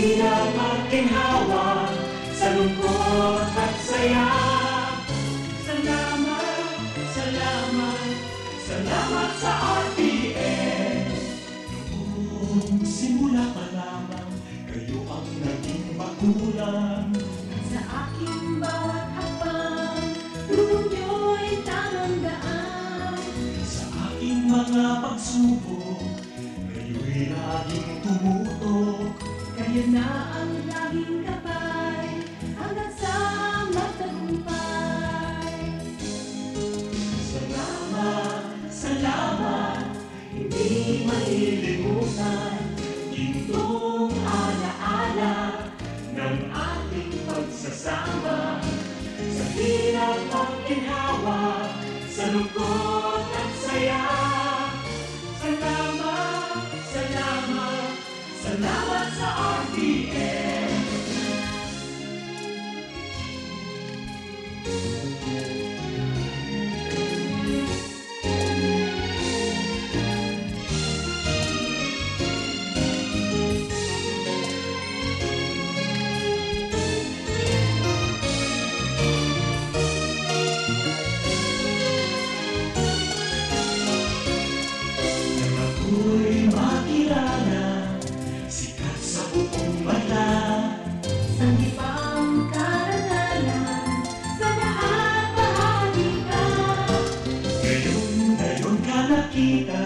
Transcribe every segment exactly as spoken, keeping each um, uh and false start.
Pinapaginhawa sa lungkot at saya. Salamat, salamat, salamat sa R T N. Noong simula pa lamang, kayo ang naging magulang. Sa aking bawat hakbang, turo niyo'y tamang daan. Sa aking mga pagsubok, kayo'y laging tumutok. Kayo na ang laging gabay, hanggang sa magtagumpay. Salamat, salamat, hindi malilimutan. Gintong alaala ng ating pagsasama. Sa hirap at ginhawa, sa lungkot at saya. Salamat, salamat, salamat sa R T N. Nang ako'y makilala, sikat sa buong banla. Sanggip ang karangalan, sa lahat bahagi ka. Ngayon, ngayon ka nakita,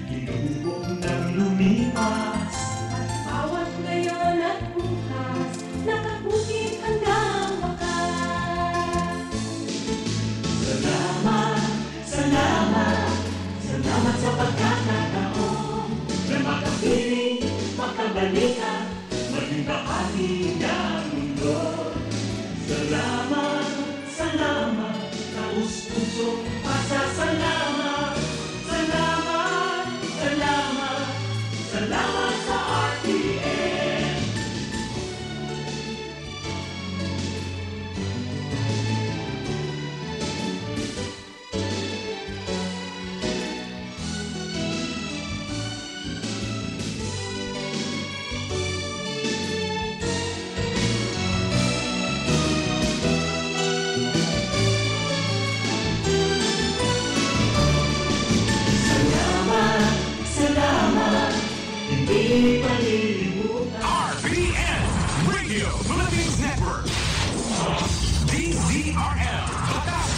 hinubog nang lumipas. At bawat ngayon at bukas, nakabukit hanggang wakas. Salamat, salamat, salamat sa pagkakataon na makapiling, makabalikan, maging bahagi ng mundo. Salamat, salamat, taos pusong pasasalamat. Salamat, salamat, salamat sa R T N. Salamat, salamat, hindi malilimutan. R P N, Radio Philippines Network. D Z R L, Batac.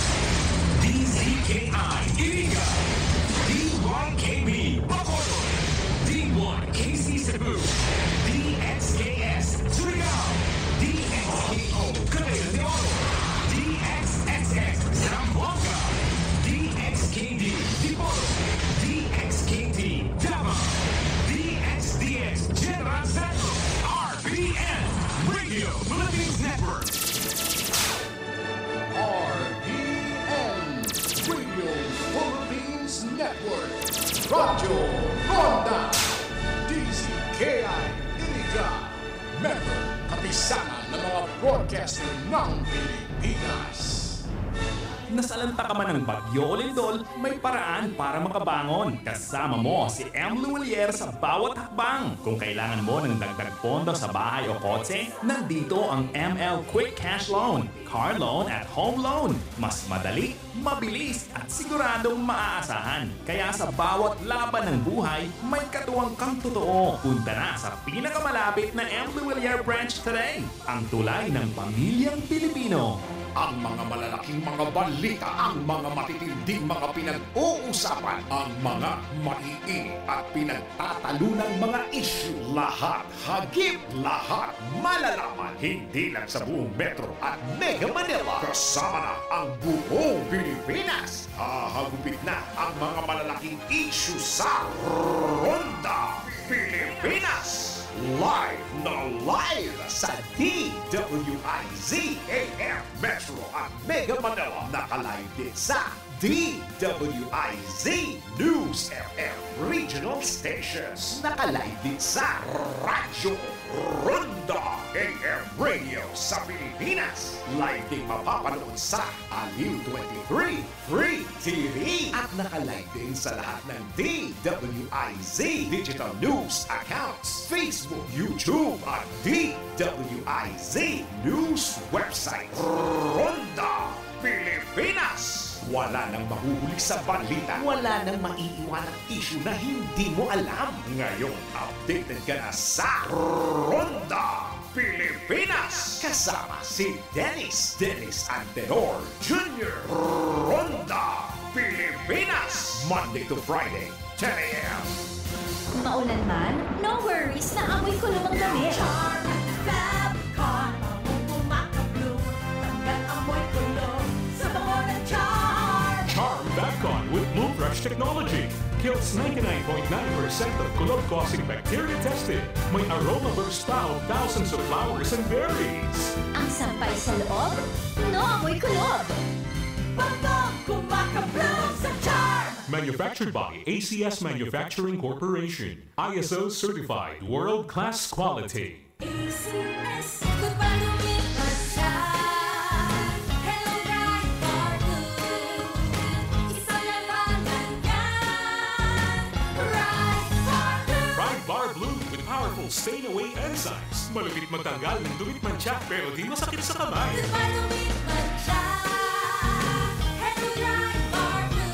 D Z K I, Iriga. D Y K B, Bacolod. D one K C Cebu. D X K S, Surigao. D X K O, Cagayan de Oro. D X X X, Zamboanga. D X K D, Dipolog. D X K T, Davao. D X D X, General Santos. R P N, Radio Philippines Network. R P N, Radio Philippines Network. Radyo Ronda, D Z K I, Iriga. Member, Kapisanan ng mga Broadcaster ng Pilipinas. Nasalanta ka man ng Bagyo o Lindol, may paraan para makabangon. Kasama mo si M. Luwilier sa bawat hakbang. Kung kailangan mo ng dagdag pondo sa bahay o kotse, nandito ang M L Quick Cash Loan, Car Loan at Home Loan. Mas madali, mabilis at siguradong maaasahan. Kaya sa bawat laban ng buhay, may katuwang kang totoo. Punta na sa pinakamalapit na M. Luwilier branch today. Ang tulay ng pamilyang Pilipino. Ang mga malalaking mga balita, ang mga matitinding mga pinag-uusapan, ang mga maiinit at pinagtatalunang mga isyu, lahat, hagip, lahat, malalaman, hindi lang sa buong Metro at Mega Manila. Kasama na ang buong Pilipinas. Hahagupit na ang mga malalaking isyu sa Ronda Pilipinas. Live na live sa D W I Z A M Metro at Mega Manila. Naka-live din sa D W I Z News F M. regional stations. Naka-live din sa Radyo Ronda, A M Radio sa Pilipinas. Live ding mapapanood sa Aliw twenty-three Free T V. At naka-live din sa lahat ng D W I Z digital news accounts, Facebook, YouTube, at D W I Z news website. Ronda Pilipinas! Wala nang mahuhuli sa balita. Wala nang maiiwan ang issue na hindi mo alam. Ngayon, updated ka na sa Ronda Pilipinas! Kasama si Dennis, Dennis Antenor Junior. Ronda Pilipinas! Monday to Friday, ten A M. Maulan man, no worries na amoy kulog ang damit. Charm Fab Con, pamumuma ka blue, tanggal amoy kulog sa bango ng Charm. Charm Babcon with Blue Fresh technology kills ninety-nine point nine percent of kulog-causing bacteria tested. May aroma burst pa of thousands of flowers and berries. Ang sampay sa loob, no amoy kulog. Pagkong kumakabloom sa Charm! Manufactured by A C S Manufacturing Corporation. I S O certified world-class quality. A C S. Goodbye, lumipad siya. Hello, Bright Cartoon. Isang labanan yan. Bright Cartoon. Pride Bar Blue with powerful stain away enzymes. Malupit magtanggal ng dumi at mantsa pero di masakit sa kamay. Goodbye, lumipad siya. Hello, Bright Cartoon.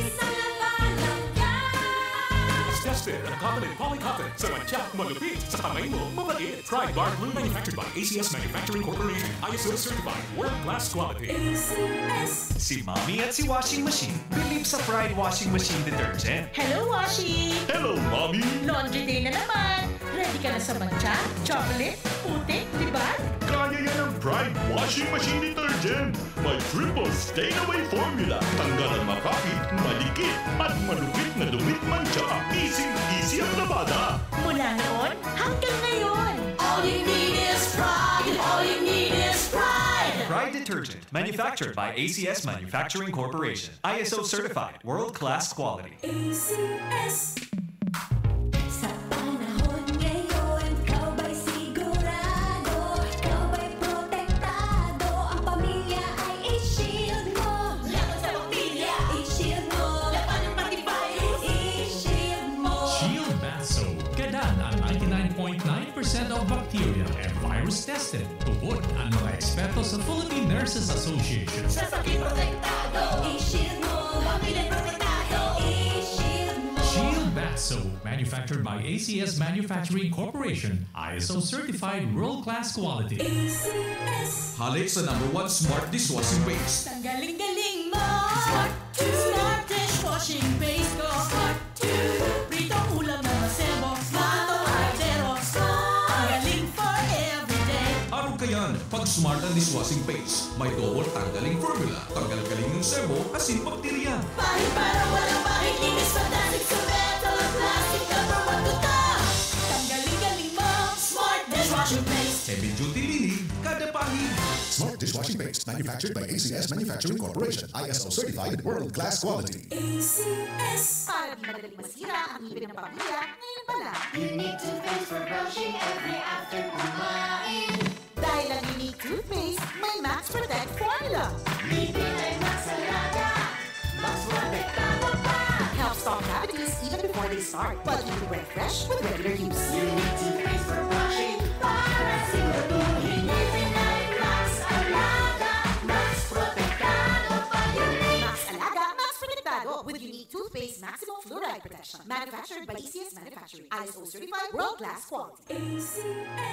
Isang labanan yan. Tested ang cotton and polycotton. Sa mantsa, malupit. Sa kamay mo, mabait. Pride Bar Blue, manufactured by A C S Manufacturing Corporation. I S O certified, world-class quality. A C S. Si Mommy at si Washing Machine believe sa Pride Washing Machine Detergent. Hello, Washi! Hello, Mommy! Laundry day na naman! Ready ka na sa mantsa, chocolate, putik, libag? Kaya yan ang Pride Washing Machine Detergent. May triple stain away formula. Tanggal ang makapit, madikit, at malupit na dumi't mantsa. Easy-easy ang labada. Mula noon hanggang ngayon! All you need is pride! All you need is pride! Pride Detergent, manufactured by A C S Manufacturing Corporation. I S O certified, world-class quality. A C S. Sa panahon ngayon, ikaw ba'y sigurado? Ikaw ba'y protektado? Ang pamilya ay i-shield mo. Laban sa bakterya, i-shield mo. Laban ng pati virus, i-shield mo. Shield Bath Soap. Gadan ang ninety-nine point nine percent of bacteria and virus tested. Tubod ang mga eksperto sa Philippine Nurses Association. Sa sakit protektado, i-shield mo. Pamilya protektado, i-shield mo. Shield Bath Soap, manufactured by A C S Manufacturing Corporation, I S O certified world-class quality. A C S. Hale sa number one smart dishwashing paste. Ang galing-galing mo! Smart two! Smart dishwashing paste ko! Smart two! Pritong ulam na masebo, mato kaldero, Smart! Ang galing for everyday! Arog kayan, pag smart ang dishwashing paste, may double tanggaling formula, tanggal galing ng sebo, asin bakterya. Pahid para walang pahid, linis fantastic sa metal at plastic, number one to top! Ang galing-galing mo! Smart dishwashing paste! Heavy duty linig, kada pahid. Smart dishwashing paste, manufactured by A C S Manufacturing Corporation, I S O certified, world-class quality. A C S. Para di madaling masira ang ngipin ng pamilya, ngayon pa lang. Unique toothpaste for brushing every after kumain. Dahil ang Unique toothpaste, may Max Protect formula. Ngipin ay mas alaga, mas protektado pa. Helps stop cavities even before they start, while keeping breath fresh with regular use. Unique toothpaste for brushing, para siguraduhin ngipin ay mas alaga, mas protektado pa. Unique! Mas alaga, mas protektado with Unique Toothpaste Maximum Fluoride Protection. Manufactured by A C S Manufacturing. I S O certified, world-class quality. A C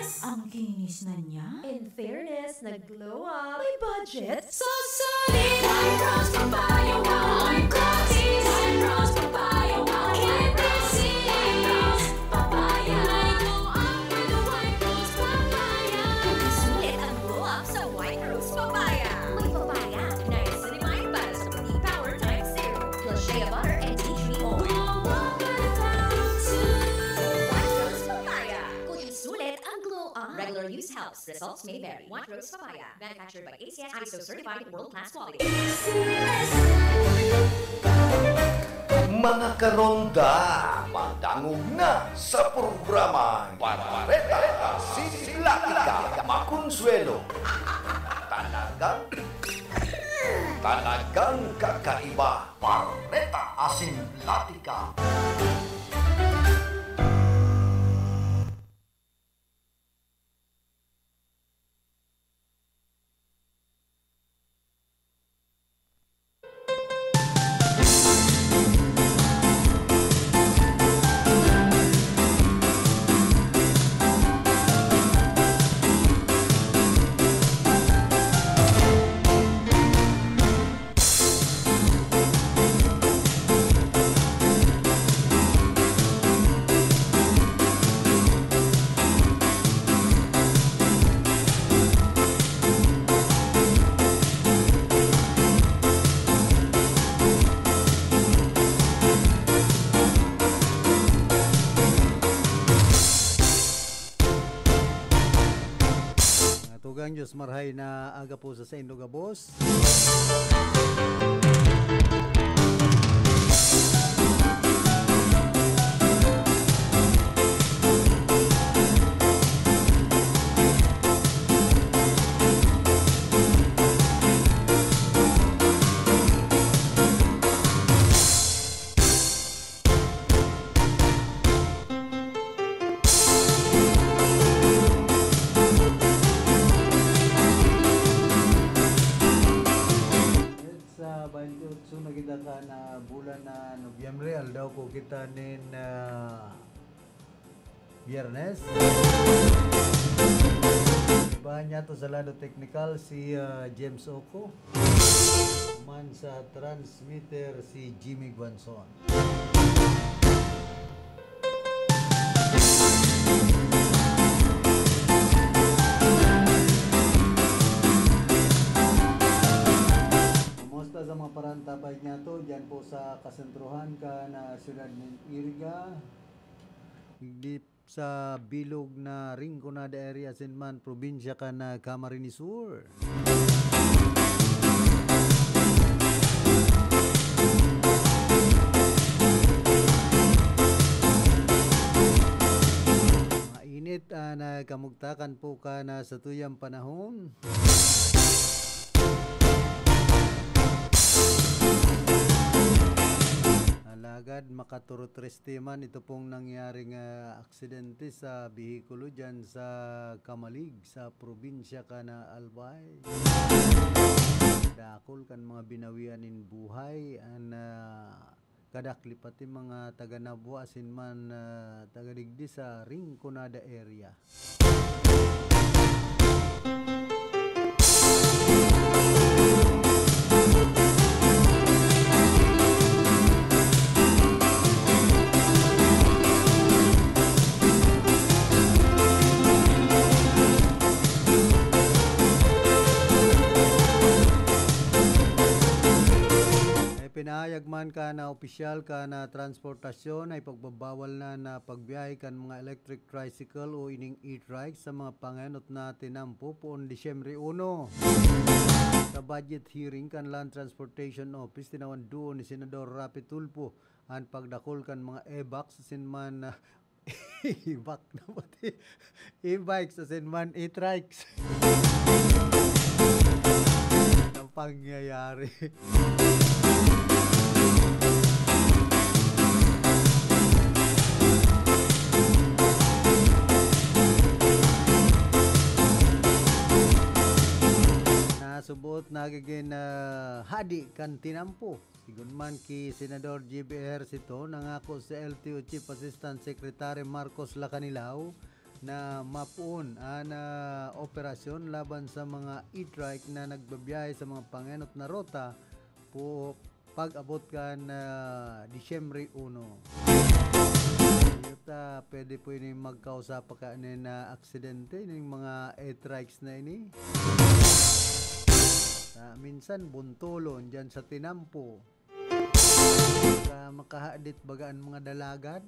S. Ang kinis na niya. In fairness, nag-glow up. May budget? Susulit! White Rose Papaya One! White Rose! White Rose Papaya One! White Rose! White Rose Papaya! May glow up with the White Rose Papaya! Kung sulit ang glow up sa White Rose Papaya! May papaya, niacinamide para sa puting power times zero, plus shea butter and tea tree oil. Glow up with the White Rose Papaya! Puting sulit ang glow up. Regular use helps. Results may vary. White Rose Papaya. Manufactured by A C S, I S O certified, world-class quality. Mga karonda, madangog na sa programang Bareta sin Platika, Makonsuelo. Talagang, talagang kakaiba. Bareta asin Platika. Mga tugang, Diyos marhay na aga po sa saindo gabos. Sa baynte otso na kita kan bulan na Nobyembre, aldaw ko kita nin, ah, Biyernes. Ibahan niya to sa lado teknikal si, ah, James Oco. Man sa transmitter si Jimmy Guanzon. Kumusta sa mga parantabay niya to? Diyan po sa kasentrohan kan, ah, siyudad nin Iriga. Di sa bilog na Rinconada area, asin man probinsya kan, ah, Camarines Sur. Mainit, ah, na kamugtakan po kan, ah, satuyang panahon. Alagad makaturot reste man ito pong nangyaring, ah, aksidente sa behikulo diyan sa Camalig, sa probinsya kan Albay. Dakul kan mga binawian nin buhay an, ah, kadakli pati mga taga Nabua asin man, ah, taga digdi sa Rinconada area. Ipinahayag man kan opisyal kan transportasyon na ipagbabawal na na pagbiyahe kan mga electric tricycle o ining e-trike sa mga pangenot na tinampo poon Disyembre uno. Sa budget hearing kan Land Transportation Office, tinawan duon ni Senador Raffy Tulfo an pagdakul kan mga e-box asin man, ah, e-bike na pati. E-bikes, asin man, e-trikes. Ang pangyayari. Nasuboot nagigin, ah, hadi kan tinampo. Sigon man ki Senador J B Ejercito, nangako si L T O Chief Assistant Secretary Marcos Lacanilao na mapoon an, ah, operasyon laban sa mga e-trike na nagbabiyahe sa mga pangenot na rota po pag-abot kan, ah, Disyembre uno. Yuta, pwede po ini magkausa pa kanin na aksidente ning mga e-trikes na ini. Ah, minsan buntolon diyan sa tinampo. Sa makahadit baga an mga dalagan.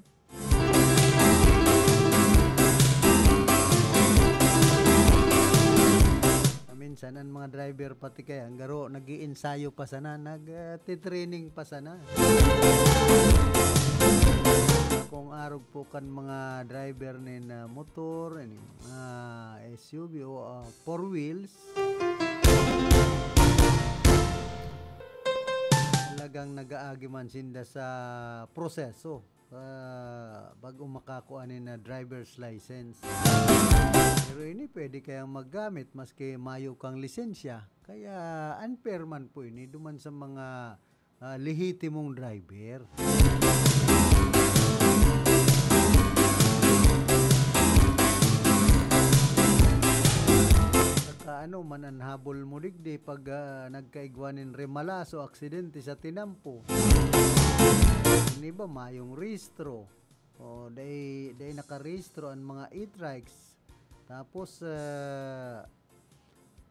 Sa Minsan, ang mga driver pati kaya, ang garo, nag-iinsayo pa sana, nag, ah, titraining pa sana. Kung arog po kan mga driver nin, ah, motor, ini, ah, S U V o, ah, four wheels, talagang nag-aagi man sinda sa proseso, ah, bago makakua nin, ah, driver's license. Pero ini pwede kayang maggamit maski mayo kang lisensya. Kaya unfair man po ini duman sa mga, ah, lehitimong driver. Saka ano man ang habol mo digdi pag, ah, nagkaigwa nin remalas o aksidente sa tinampo? Ini ba mayong rehistro? O, dai, dai nakarehistro ang mga e-trikes. Tapos, ah,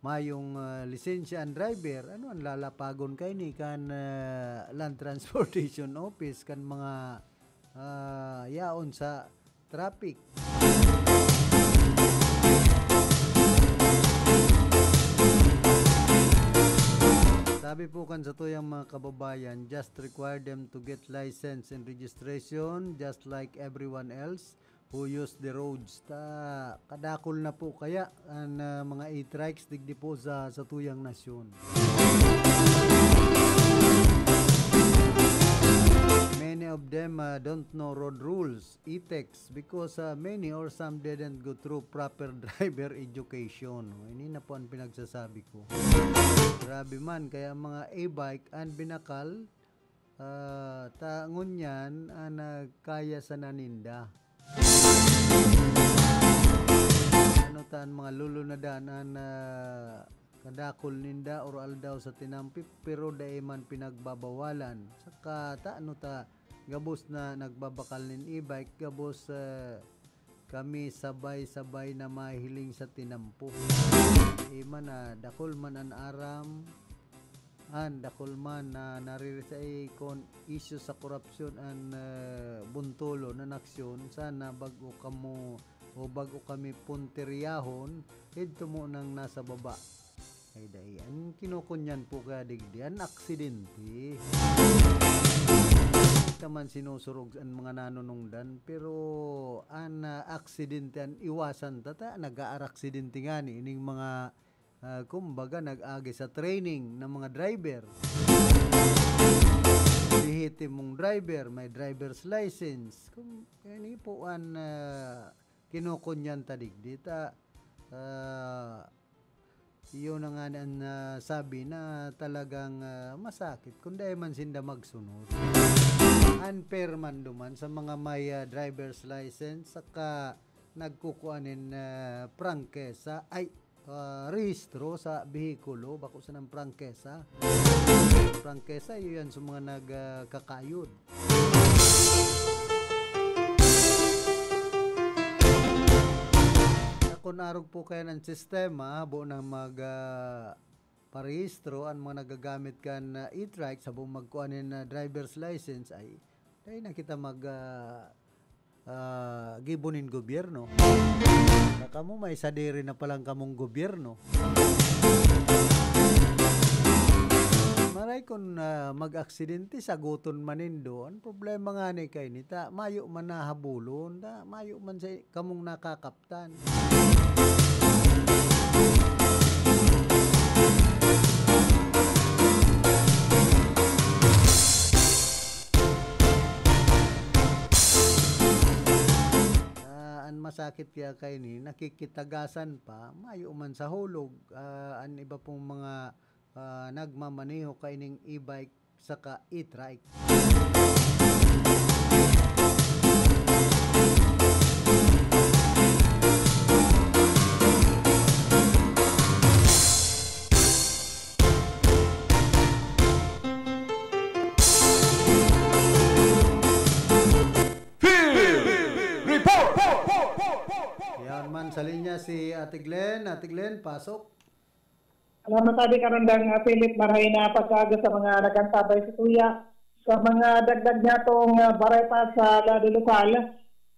mayong, ah, lisensya ang driver. Ano ang lalapagon kaini kan, ah, Land Transportation Office, kan mga, ah, yaon sa traffic? Sabi po kan satuyang mga kababayan, just require them to get license and registration just like everyone else who use the roads. Ta, kadakul na po kaya an, ah, mga e-trikes digdi po sa satuyang nasyon. Many of them, ah, don't know road rules, e-text, because, ah, many or some didn't go through proper driver education. Ini na po ang pinagsasabi ko. Grabe man, kaya ang mga e-bike an binakal, ah, ta ngunyan an, ah, kaya sana ninda. Ano ta an mga lolo na dan an, ah, kadakul ninda or aldaw sa tinampi, pero dai man pinagbabawalan. Saka ta ano ta, gabos na nagbabakal nin e-bike, gabos, ah, kami sabay-sabay na mahiling sa tinampo. Di man na dakul man an aram, an dakul man na naririsay kon isyu sa korupsyon an, ah, buntolon an aksyon. Sana bag-o kamo o bag-o kami puntiryahon, idto mo nang nasa baba. Ay, dai. An kinukunyan po kaya digdi, an aksidente. Di ta man sinusurog an mga nanunungdan, pero an, ah, aksidente an iwasan ta, ta nag-aaraksidente ngani ining mga, ah, kumbaga, nag-agi sa training na mga driver. Lehitimong driver, may driver's license. Kung, ini po an, ah, kinukunyan ta digdi, ta, ah, yun na nga an, ah, sabi na talagang, ah, masakit kung dai man sinda magsunod. Unfair man duman sa mga may, ah, driver's license saka nagkukua nin, ah, prangkesa, ay, ah, rehistro sa behikulo, bako sanang prangkesa. Prangkesa, iyo yan sa mga nag, ah, kakayod. Kun arog po kaya an sistema, habo nang mag, ah, parehistro an mga nagagamit kan, ah, e-trike, habo magkua nin, ah, driver's license, ay, dai na kita mag, ah, ah, gibo nin gobyerno. Na kamo, may sadiri na palang kamong gobyerno. Maray kun, ah, mag-aksidente, saguton man nindo. An problema ngani kaini ta, mayo man nahabulon, ta mayo man sa kamong nakakaptan. Ah, an masakit kaya kaini, nakikitagasan pa, mayo man sa hulog, ah, an iba pong mga, ah, nagmamaneho kaining e-bike saka e-trike. Field Report! Yan man sa linya si Ate Glenn. Ate Glenn, pasok. Salamat, Ate Karandang, ah, Philip. Marahay na pagkaaga sa mga nag-antabay sa tuya. Sa mga dagdag natong, ah, bareta sa lado lokal,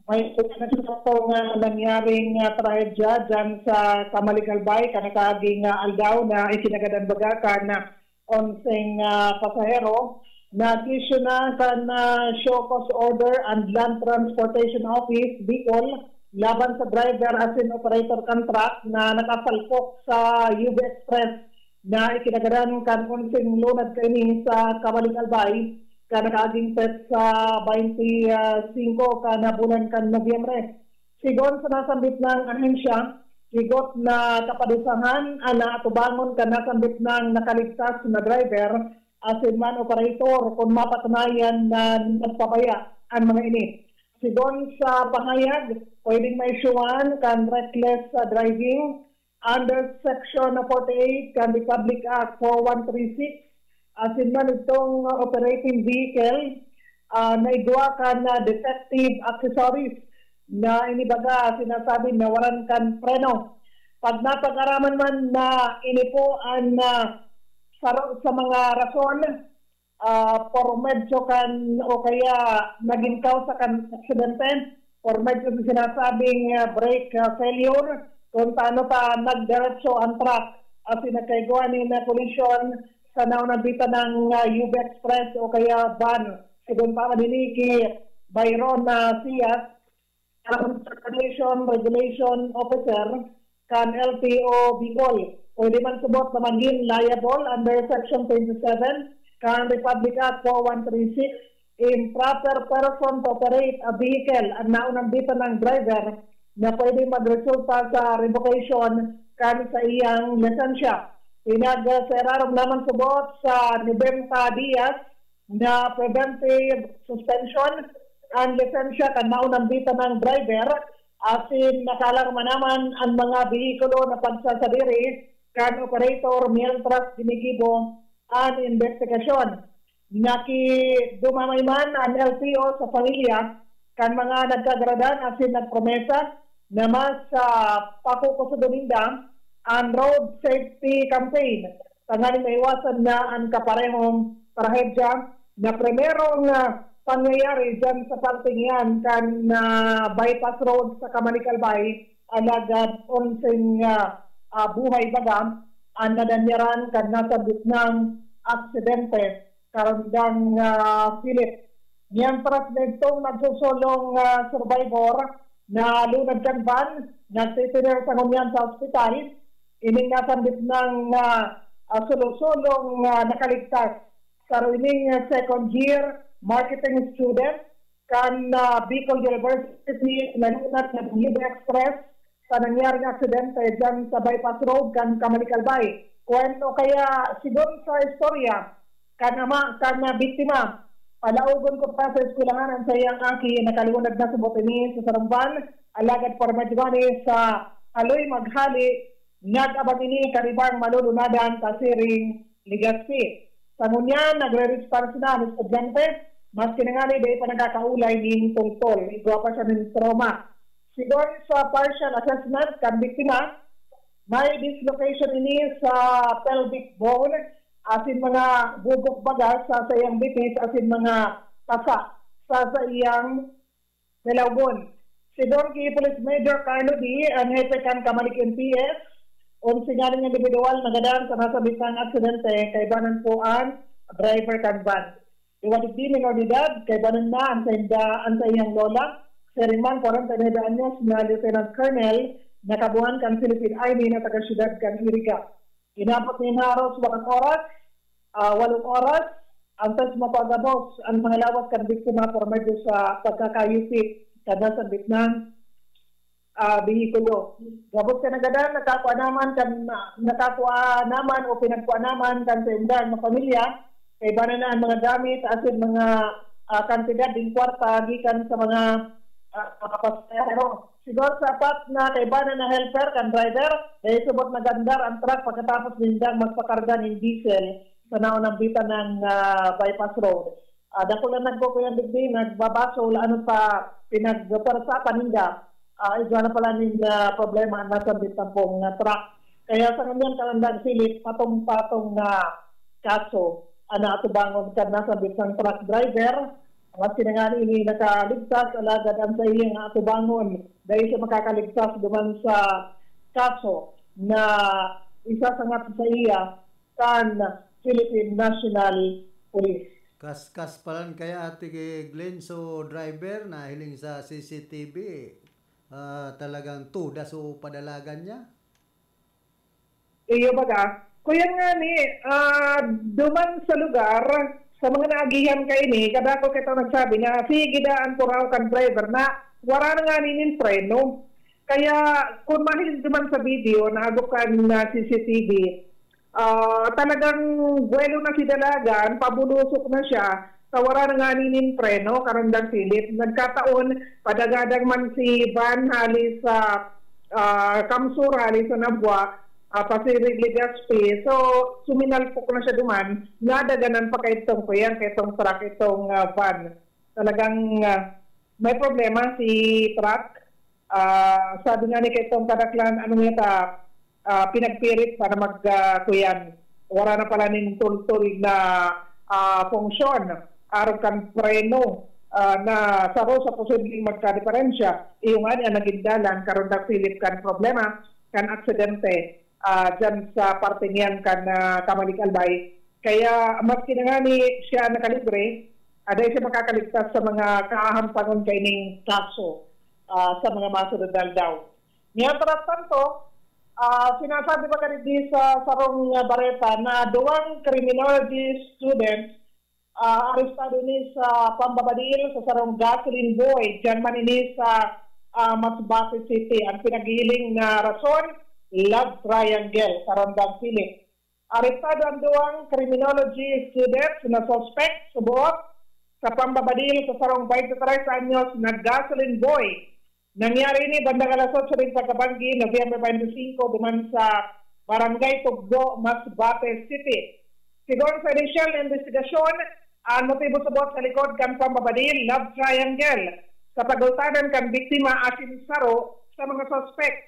May nagsusuko nga nangyaring ah, trahedya dyan sa Kamaligalbay, kanakaaging ah, aldaw na ikinagadan baga kan ah, onseng ah, pasahero. Nag-issue na kan ah, show cause order and Land Transportation Office, Bicol, laban sa driver asin operator kan truck na nakasalpok sa U B Express na ikinagadan kan onseng lunad kaini sa Kamaligalbay, kanakaaging petsa baynte singko kan bulan kan Nobyembre. Sigon sa nasambit nang ahensya, higot na kapadusahan an naatubangon kan nasambit nang nakaligtas na driver asin man operator kun mapatunayan na nagpabaya an mga ini. Sigon sa pahayag, pwedeng maisyuhan kan reckless ah, driving under Section forty-eight kan Republic Act four one three six, asin man itong operating vehicle ah, na igwa kan ah, defective accessories na inibaga sinasabi na waran kan preno. Pag napag-araman man na ini po an ah, saro sa mga rason ah, por medyo kan o kaya naging kausa kan aksidente por medyo sa sinasabing ah, brake ah, failure kung paano pa nagdiretso ang truck asin nagkaigwa nin ah, kolisyon sa naunang bitan ng ah, U B Express o kaya van. Sigon pa man ini ki Byron na Sias, Transportation Regulation Officer kan L T O Bicol. Pwede man subot na magin liable under Section twenty-seven kan Republic Act four one three six, improper person to operate a vehicle an naunang bitan ng driver na pwede magresulta sa revocation kan sa iyang lisensya. Pinagsairarom naman subot sa nobenta dias na preventive suspension an lisensya kan naunang bitan ng driver asin nakalarma naman an mga behikulo na pagsasadiri kan operator mientras ginigibo an investigasyon. Nakidumamay man an L T O sa pamilya kan mga nagkagaradan asin nagpromesa na mas ah, pakukusudon ninda an road safety campaign tanganing maiwasan na an kaparehong trahedya na primerong ah, pangyayari dyan sa parteng iyan kan ah, bypass road sa Kamalikalbay, alagad onseng ah, ah, buhay baga an nadanyaran kan nasabit nang aksidente, karundang ah, Philip. Mientras nagtong nagsusulong ah, survivor na lunad kan van, nagtitiner sa ngunyan sa ospital, ining nasambit nang ah, ah, sulo-sulong ah, nakaligtas. Saro ining ah, second year marketing student kan ah, Bicol University na lunad na Express sa nangyaring aksidente dyan sa bypass road kan Kamalikalbay. Kung ano kaya, sigon sa istorya, kan ama kan ah, biktima, palaogon ko pa sa eskwelahan ang sayang aki, nakalunad na sa bote ni sa sarong van, alagad pormadyo ni sa haloy maghali, nag-abang ini karibang malulunadan ta siring Legazpi. Sa ngunyan, nagre-response na an estudyante, maski na ngani dai pa nagkakaulay nin tungtol. Igwa pa siya nin trauma. Sigon sa partial assessment kan biktima, may dislocation ini sa pelvic bone asin mga bubok baga sa saiyang bitis asin mga pasa sa saiyang Melaugon. Sigon ki Police Major Carlo D, ang hepe kan Kamalik M P S, onse nganing individual nagadan sa nasabitang aksidente, kaibanan po an driver kan van. Iwadig di minor de edad, kaibanan na ang sainda, ang saiyang lola. Siring man, kwarenta y nuebe anyos na Lieutenant Colonel, nakabuhan kan Philippine Army na taga-syudad kan Iriga. Inabot nin haros walong oras, ah, walong oras, antes mapagabos ang mga lawas kan biktima por medio sa pagkakayupit kan nasambit na ah, behikulo. Gabos kan nagadan, nakakua naman kan, nakakua naman o pinagkua naman kan saindang mga pamilya, kaibanan na ang mga gamit asin mga ah, kantidad din kwarta gikan sa mga ah, mga pasahero. Siguro sapat na kaibanan na helper kan driver, dahil subot nagandar ang truck pagkatapos nindang magpakarga nin diesel sa naunang bitan ng ah, bypass road. Ah, dakula nagkukuyan digdi, nagbabasol, ano pa, pinagpwersa pa ninda. Ah, igwa na pala nin ah, problema ang nasambit tampong ah, truck. Kaya sa ngunyan, Kalandag Philip, patong-patong na kaso ang naatubangon kan nasambit sang truck driver Maski na nga ini nakaligtas, alagad ang saiyang atubangon dai siya makakaligtas duman sa kaso na isasangat sa iya kan Philippine National Police. Kaskas palan kaya, Ate Glenn, so driver na hiling sa C C T V, ah, talagang tuda so padalagan niya? Iyo baga. Kuya nga ni, ah, duman sa lugar, sa mga naagihan kaini, kadako kita nagsabi na sige da an turaw kan driver na wara na nga nin preno. Kaya kung mahiling duman sa video na agop kan, ah, C C T V, ah, talagang buwelo na si dalagan, pabulusok na siya, sa wara na nga nin preno, karundang silip. Nagkataon, padagadang man si van hali sa, ah, Kamsur, hali sa Nabua, ah, pasiring Legazpi. So, suminalpok na siya duman, nadaganan pa kaitong kuyan, kaitong truck, itong, ah, van. Talagang, ah, may problema si truck. Ah, sabi nga ni kaitong kadaklan, ano niya ta, ah, pinagpirit para mag, ah, kuyan. Wala na pala ning tultol na, ah, funksyon. Arog kan preno, ah, na saro sa posibleng magkadiperensya. Iyo nga ni ang naging dalan, karundang silip kan problema, kan aksidente, ah, dyan sa parte niyan kan, ah, Camalig Albay. Kaya maski na nga ni siya nakalibre, ah, dai siya makakaligtas sa mga kahahampangon kaining kaso, ah, sa mga masunod na aldaw. Mientras tanto, ah, sinasabi pa kanidi sa sarong, ah, bareta na duwang criminology students, ah, arestado ini sa pambabadil sa sarong gasoline boy. Diyan man ini sa, ah, Masbate City. Ang pinaghihiling na rason, love triangle, karundang silip. Arestado ang duwang criminology students na suspect, suboot, sa pambabadil sa sarong twenty-three anyos na gasoline boy. Nangyari ini bandang alas otso nin pagkabanggi, Nobyembre twenty-five, duman sa Barangay Tugbo, Masbate City. Sigon sa inisyal na investigasyon, ang motibo suboot sa likod kan pambabadil, love triangle, sa pagultadan kan biktima asin saro sa mga suspect.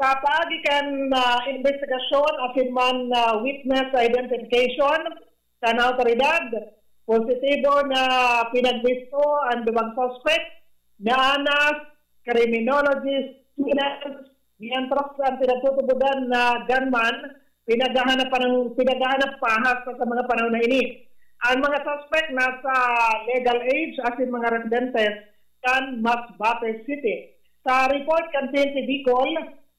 Sa paagi kan, ah, investigasyon asin man, ah, witness identification kan awtoridad, positibo na pinagbisto ang duwang suspect na anas criminologist, mientras ang pinagtutubodan na gunman pinaghahanap pa ng, pinaghahanap pa hasta sa mga panahon na ini. Ang mga suspect nasa legal age asin mga residentes kan Masbate City. Sa report kan P N P Bicol,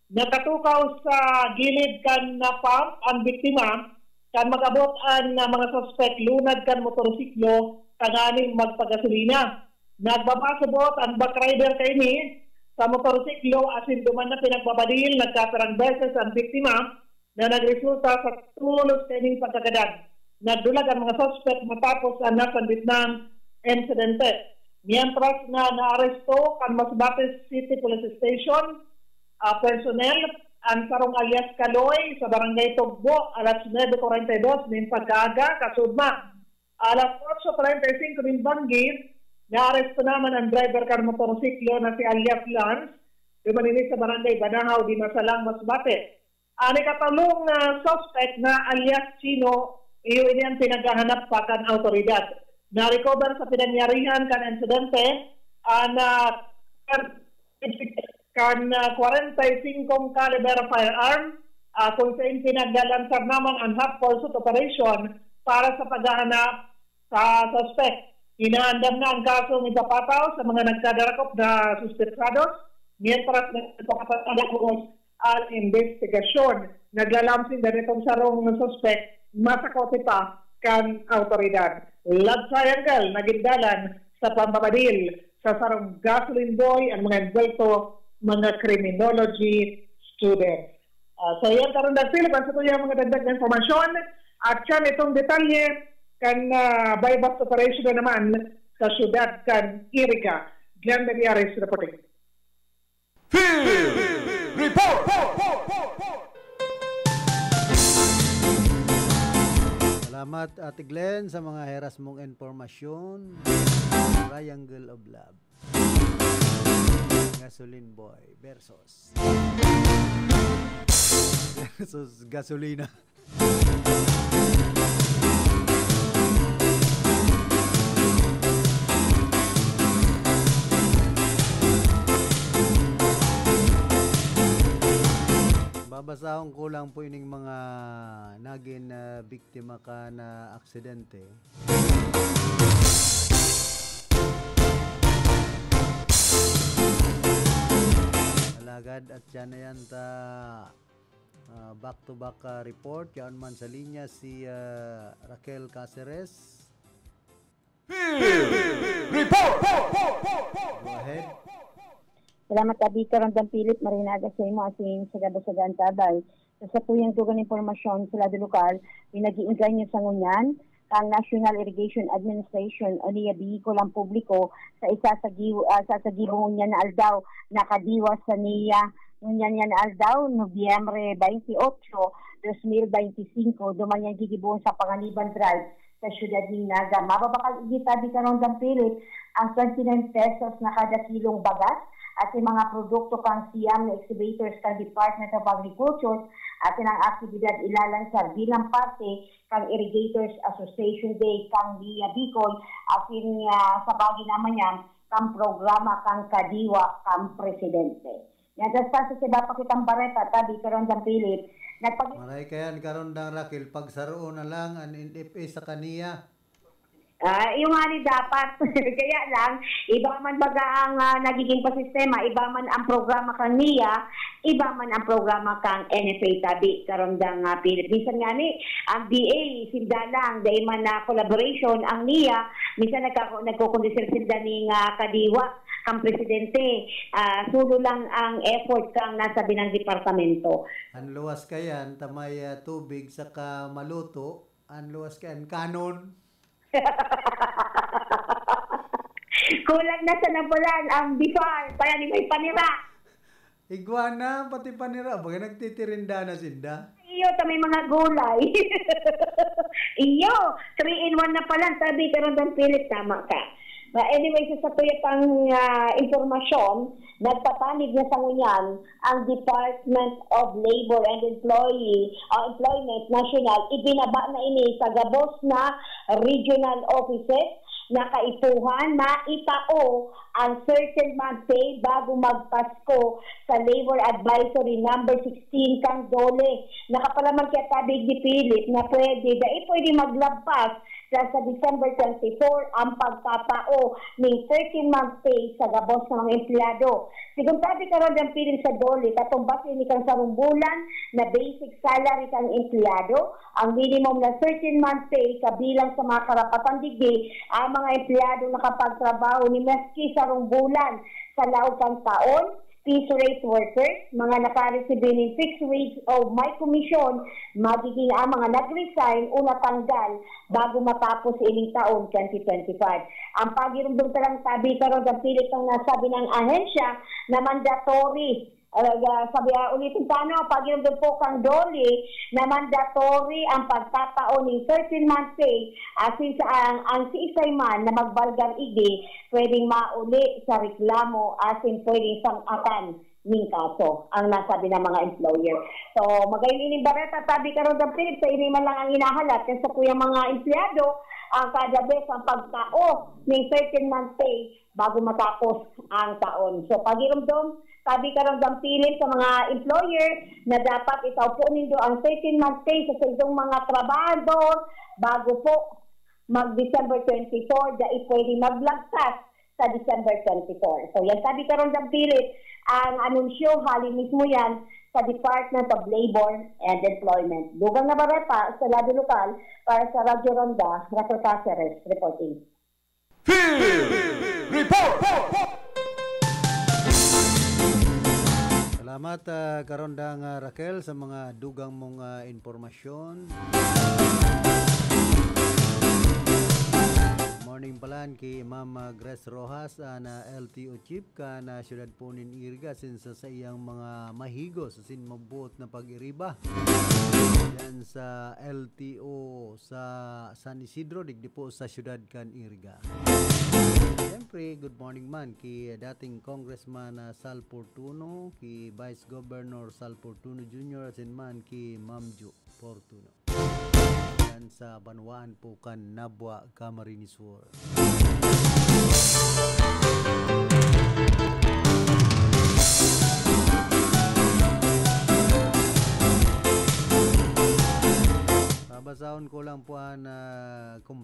nakatukaw sa gilid kan, ah, pump ang biktima kan mag-abot an, ah, mga suspek lunad kan motorsiklo tanganing magpagasolina. Nagbabasubot ang backrider kaini sa motorsiklo asin duman na pinagbabadil nagkapirang beses ang biktima na nagresulta sa tulos kaining pagkagadan. Nagdulag ang mga suspek matapos ang nasambit na insidente. Mientras na naaresto kan Masbate City Police Station, ah, personnel, ang sarong alias Kaloy sa Barangay Tugbo, alas nuebe cuarenta y dos nin pagkaaga, kasudma. Alas otso treinta y cinco nin banggi, naaresto naman ang driver kan motorsiklo na si alias Lance, duman ini sa Barangay Banahaw, Dimasalang, Masbate. An ikatolong, ah, suspek na alias Chino, iyo ini ang pinaghahanap pa kan awtoridad. Na-recover sa pinangyarihan kan insidente, ah, na kan, ah, kwarenta y singkong caliber firearm, ah, kung sain pinaglalansan naman ang hot pursuit operation para sa paghahanap sa suspek. Inaandam na ang kasong ipapataw sa mga nagkadarakop na suspetsados, mientras nagpapatagos ang investigasyon. Naglalamsin na nitong sarong suspek, masakote pa kan awtoridad. Love triangle, naging dalan sa pambabadil sa sarong gasoline boy ang mga envuelto, mga criminology students. Ah, so yan, Karong Dag Philip, ang sa tuyang mga dagdag na informasyon. At siya itong detalye kan, ah, buy-bust operation na naman sa siyudad kan Iriga. Glenn Mediares reporting. Field Report! Salamat, Ate Glenn, sa mga heras mong impormasyon. Triangle of Love. Gasoline Boy versus versus Gasolina. Sahong kulang po ining mga nagin, ah, biktima kan aksidente. Alagad at siya na yan ta, ah, back to back, ah, report. Yaon man sa linya si, ah, Raquel Caceres. Field Report! Go ahead. Salamat, Abi Karandang Philip, Marinaga sa imo, asin sa gabos sa Gantabay. Sa satuyang dugang impormasyon sa lado lokal, pinag-iingkan niya sa ngunyan, ang National Irrigation Administration o NIA Bicol ang publiko sa isa sa giw-, ah, sa, sa gibong ngunyan na aldaw na kadiwa sa NIA. Ngunyan nga na aldaw, Nobyembre twenty-eight, twenty twenty-five, duman yan gigibohon sa Panganiban Drive sa siyudad nin Naga. Mababakal igit, Abi Karandang Philip, ang twenty-nine pesos na kada kilong bagas at yung mga produkto kan siyam na excavators kan Department of Agriculture at ang aktibidad ilalang sa bilang parte kan Irrigators Association Day kan NIA Bicol, asin, ah, sa bagay naman yan, kan programa kan Kadiwa kan Presidente. Yan, tas sa iba pa kitang bareta, Abi Karandang Philip, nagpag- Maray kayan, Karandang Raquel, pagsaroon na lang an N F A sa kaniya. Ah, yung nga ni dapat. Kaya lang, iba man baga ang, ah, nagiging pasistema, iba man ang programa kan NIA, iba man ang programa kan N F A, Abi Karandang, ah, Philip. Minsan nga ni, ang D A, sinda lang, dai man na collaboration, ang NIA, minsan nagkako-, nagkukondisir sinda ning, ah, kadiwa, kang presidente. Ah, solo lang ang effort kang nasa binang departamento. Ang luwas kayan, ta may, ah, tubig saka maluto, ang luwas kayan, kanon. Kulang na sa nabulan ang bifar, kaya ni may panira. Igwa na, pati panira. Baga nagtitirinda na sinda. Iyo, ta may mga gulay. Iyo, three in one na pala, Abi Karandang Philip, tama ka. But anyway, sa satuya pang, ah, impormasyon, nagpapanig na sa ngunyan ang Department of Labor and Employee, ah, Employment National. Ibinaba na ini sa gabos na regional offices na kaipuhan na itao ang thirteenth month pay bago magpasko sa Labor Advisory number sixteen kan DOLE. Nakapalaman kaya, Abi Philip, na pwede, dai pwede maglagpas sa, sa December twenty-four ang pagtatao ning thirteenth month pay sa gabos na mga empleyado. Sigon ta, Abi Karandang Philip, sa DOLE, katumbas ini kan sarong bulan na basic salary kan empleyado, ang minimum na thirteenth month pay kabilang sa mga karapatan digdi ang mga empleyado nakapagtrabaho ni maski sarong bulan sa laog kan taon, piso rate workers, mga nakaresibi nin fixed wage o may komisyon, magiging ang mga nag-resign o natanggal bago matapos ining taon twenty twenty-five. Ang pagirumdom ta lang, Abi Karandang Philip, ang nasabi ng ahensya na mandatory, ah, sabi, ah, ulitin ta, no, pagirumdom po kan DOLE na mandatory ang pagtatao ning thirteenth month pay, asin sa ang, ang siisay man na magbalgar igdi, pwedeng mauli sa reklamo asin pwedeng sang-atan ning kaso, ang nasabi ng mga employer. So, magayon ining bareta, Abi Karandang Philip, ta ini man lang ang hinahalat kan satuyang mga empleyado, ang kada bes ang pagtao ning thirteenth month pay bago matapos ang taon. So, pagirumdom, Abi Karandang Philip, sa mga employer na dapat itao po nindo ang thirteenth month pay sa saindong mga trabahador bago po mag-December twenty-four, dai pwede maglagpas sa December twenty-four. So, yan, Abi Karandang Philip, ang anunsyo, hali mismo yan sa Department of Labor and Employment. Dugang na bareta sa lado lokal, para sa Radyo Ronda, Raquel Caceres reporting. Field Report! Salamat, ah, Karandang, ah, Raquel, sa mga dugang mong, ah, impormasyon. Morning palan ki Ma'am, ah, Grace Rojas, ah, na L T O chief kan, ah, siyudad po nin Iriga, asin sa saiyang mga mahigos asin mabuot na pag-iriba diyan sa L T O sa San Isidro, digdi po sa siyudad kan Iriga. Siyempre, good morning man ki dating Congressman, ah, Sal Fortuno, ki Vice Governor Sal Fortuno Junior, asin man ki Ma'am Jo Fortuno. Yan sa banwaan po kan Nabua, Camarines Sur.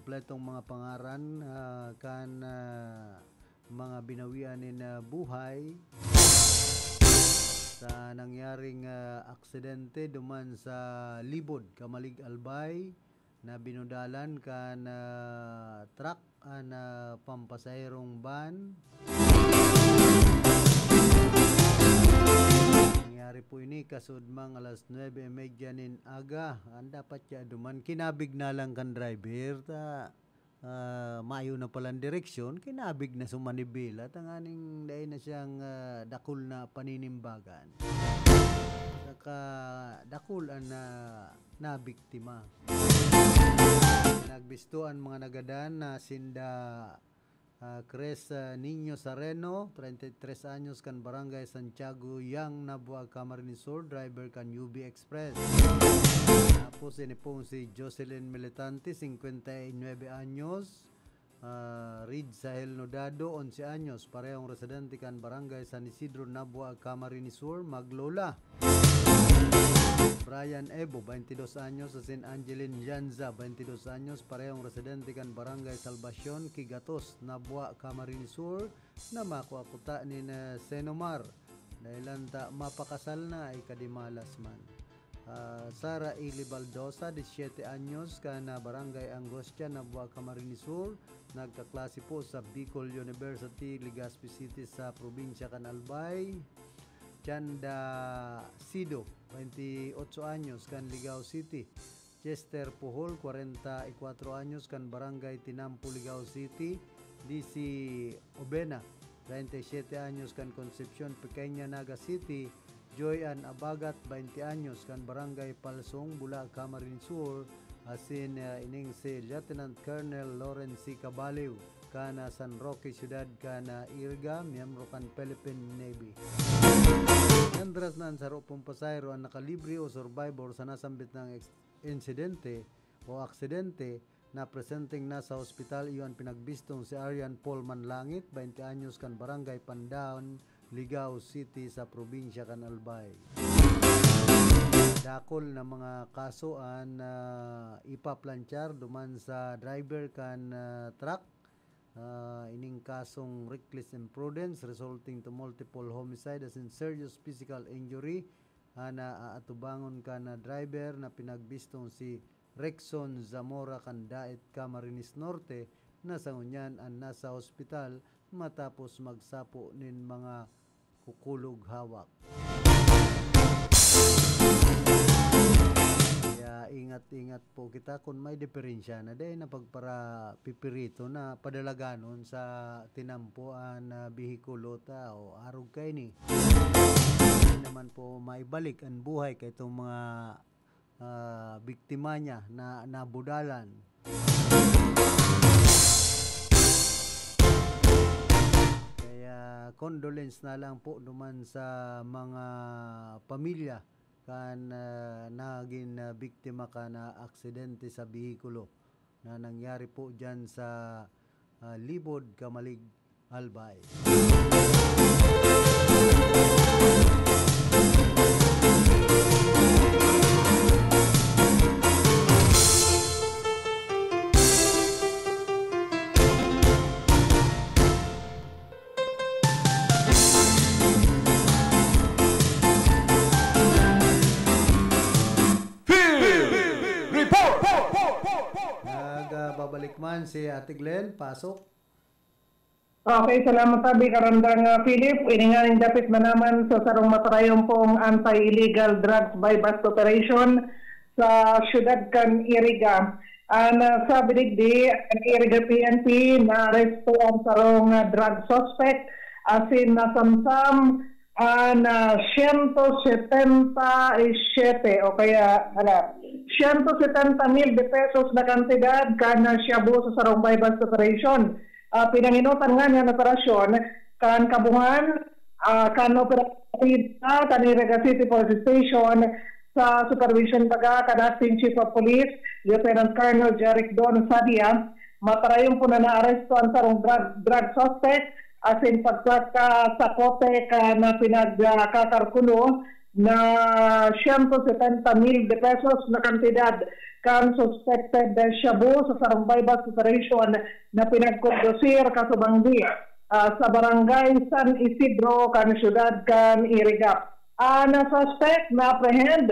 kompletong mga pangaran, ah, kan, ah, mga binawian nin, ah, buhay sa nangyaring, ah, aksidente duman sa Libod, Camalig, Albay, na binudalan kan, ah, truck an, ah, pampasaherong van. Nangyari po ini kasudmang alas nuebe y media nin aga. An dapat ya duman, kinabig na lang kan driver ta, ah, mayo na palan direksyon, kinabig na sumanibela, tanganing dai na siyang, ah, dakul na paninimbagan. Saka dakul an, ah, nabiktima. Nagbisto an mga nagadan na sinda, ah, Cres, ah, Niño Sareno, treinta y tres anyos, kan Barangay Santiago, Yang Nabua, Camarines Sur, driver kan U B Express. Tapos ini pong si Jocelyn Militante, cincuenta y nueve anyos, ah, Reid Sahel Nodado, onse anyos, parehong residente kan Barangay San Isidro, Nabua, Camarines Sur, maglola. Brian Ebo, baintidos anyos, asin Angeline Yanza, baintidos anyos, parehong residente kan Barangay Salvacion, Kigatos, Nabua, Camarines Sur, na makua kuta nin, eh, Senomar. Dahelan ta mapakasal na, ay kadimalas man. Ah, Sara Ili Baldosa, disiyete anyos, kan, ah, Barangay Angostia, Nabua, Camarines Sur, nagkaklase po sa Bicol University, Legazpi City, sa probinsya kan Albay. Chanda Sido, bainti otso anyos, kan Ligao City. Chester Puhol, kwarenta y kwatro anyos, kan Barangay Tinampo, Ligao City. D C Obena, treinta y siete anyos, kan Concepcion Pequeña, Naga City. Joy Ann Abagat, bainti anyos, kan Barangay Palsong, Bula, Camarines Sur, asin, ah, ining si Lieutenant Colonel Lawrence C. Cabalew, kan, ah, San Roque Syudad, kan, ah, Iriga, miyembro kan Philippine Navy. Nandras na an saro pong pasahero an nakalibre o survivor sa nasambit na eks-, insidente o aksidente na presenteng nasa hospital. Iyo an pinagbistong si Arian Paul Manlangit, bainti anyos, kan Barangay Pandaon, Ligao City, sa probinsya kan Albay. Dakul na mga kaso an, ah, ipaplanchar duman sa driver kan, ah, truck. Ah, ining kasong reckless imprudence resulting to multiple homicide asin serious physical injury an naaatubangon kan, ah, driver na pinagbistong si Rexon Zamora kan Daet, Camarines Norte, na sa ngunyan an nasa hospital matapos magsapo nin mga kukulog hawak. Kaya ingat-ingat po kita kun may diferensya na dai na pagparapipirito na padalaganon sa tinampo an, ah, behikulo ta o arog kaini. Hindi naman po maibalik an buhay kay itong mga, ah, biktima niya na nabudalan. Kaya condolence na lang po duman sa mga pamilya kan, ah, nagin, ah, biktima kan, ah, aksidente sa behikulo na nangyari po diyan sa, ah, Libod, Camalig, Albay. Field Report! Nagbabalik man si Ate Glenn, pasok. Okay, salamat sabi, Karandang, ah, Philip. Ini nga ning dapit na naman sa sarong matarayon pong anti-illegal drugs buy-bust operation sa siyudad kan Iriga. An, ah, sabi digdi, an Iriga P N P naaresto an sarong, ah, drug suspect, asin nasamsam an, ah, siyento setenta y siyete o kaya, ala, siyento setenta mil de pesos na kantidad kan, ah, shabu sa sarong buy-bust operation. Ah, pinangenotan nga niya an operasyon kan kabungan, ah, kan operasyon kan Iriga City Police Station sa supervision baga kan Acting Chief of Police, Lieutenant Colonel Jeric Don Sadia. Matarayon po na naaresto an sarong drug, drug suspect asin pagkakasakote kan pinagkakarkuno na siyento setenta mil de pesos na kantidad kan suspected shabu sa sarong buy-bust operation na pinagkondusir kasubanggi, ah, sa Barangay San Isidro kan siyudad kan Iriga. An suspect na-apprehend,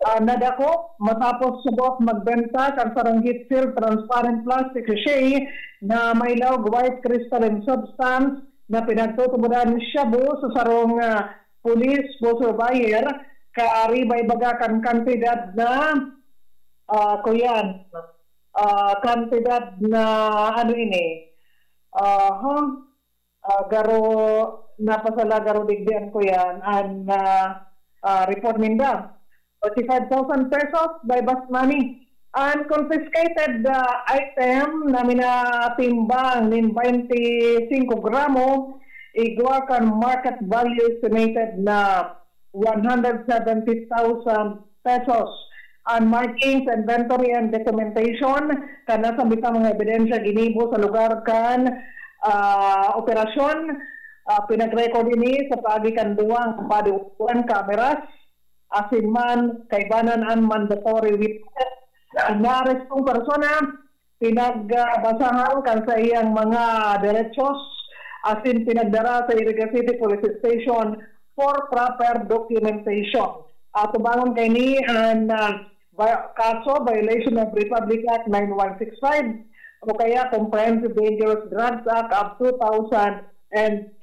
ah, nadakop matapos sugot magbenta kan sarong heat-sealed transparent plastic sachet na may laog white crystalline substance na pinagtutubodan shabu sa sarong, ah, police pusher buyer, kaariba ibaga kan kantidad na, ah, kuyan, ah, kantidad na, ano ini, ah, huh? Ah, garo, napasala garo digdi an kuyan, an, ah, ah, report ninda. Forty-five thousand pesos buy-bust money. An confiscated, ah, item na minatimbang nin twenty-five gramo, igwa kan market value estimated na one hundred seventy thousand pesos. An markings, inventory, and documentation kan nasambitang mga ebidensya ginibo sa lugar kan, ah, operasyon, ah, pinag-record ini sa paagi kan duwang body worn cameras, asin man kaibanan an mandatory witness. An naarestong persona, pinagbasahan kan saiyang mga derechos asin pinagdara sa Iriga City Police Station for proper documentation. Atubangon kaini an, ah, vi-, kaso, violation of Republic Act nine one six five o kaya Comprehensive Dangerous Drugs Act of two thousand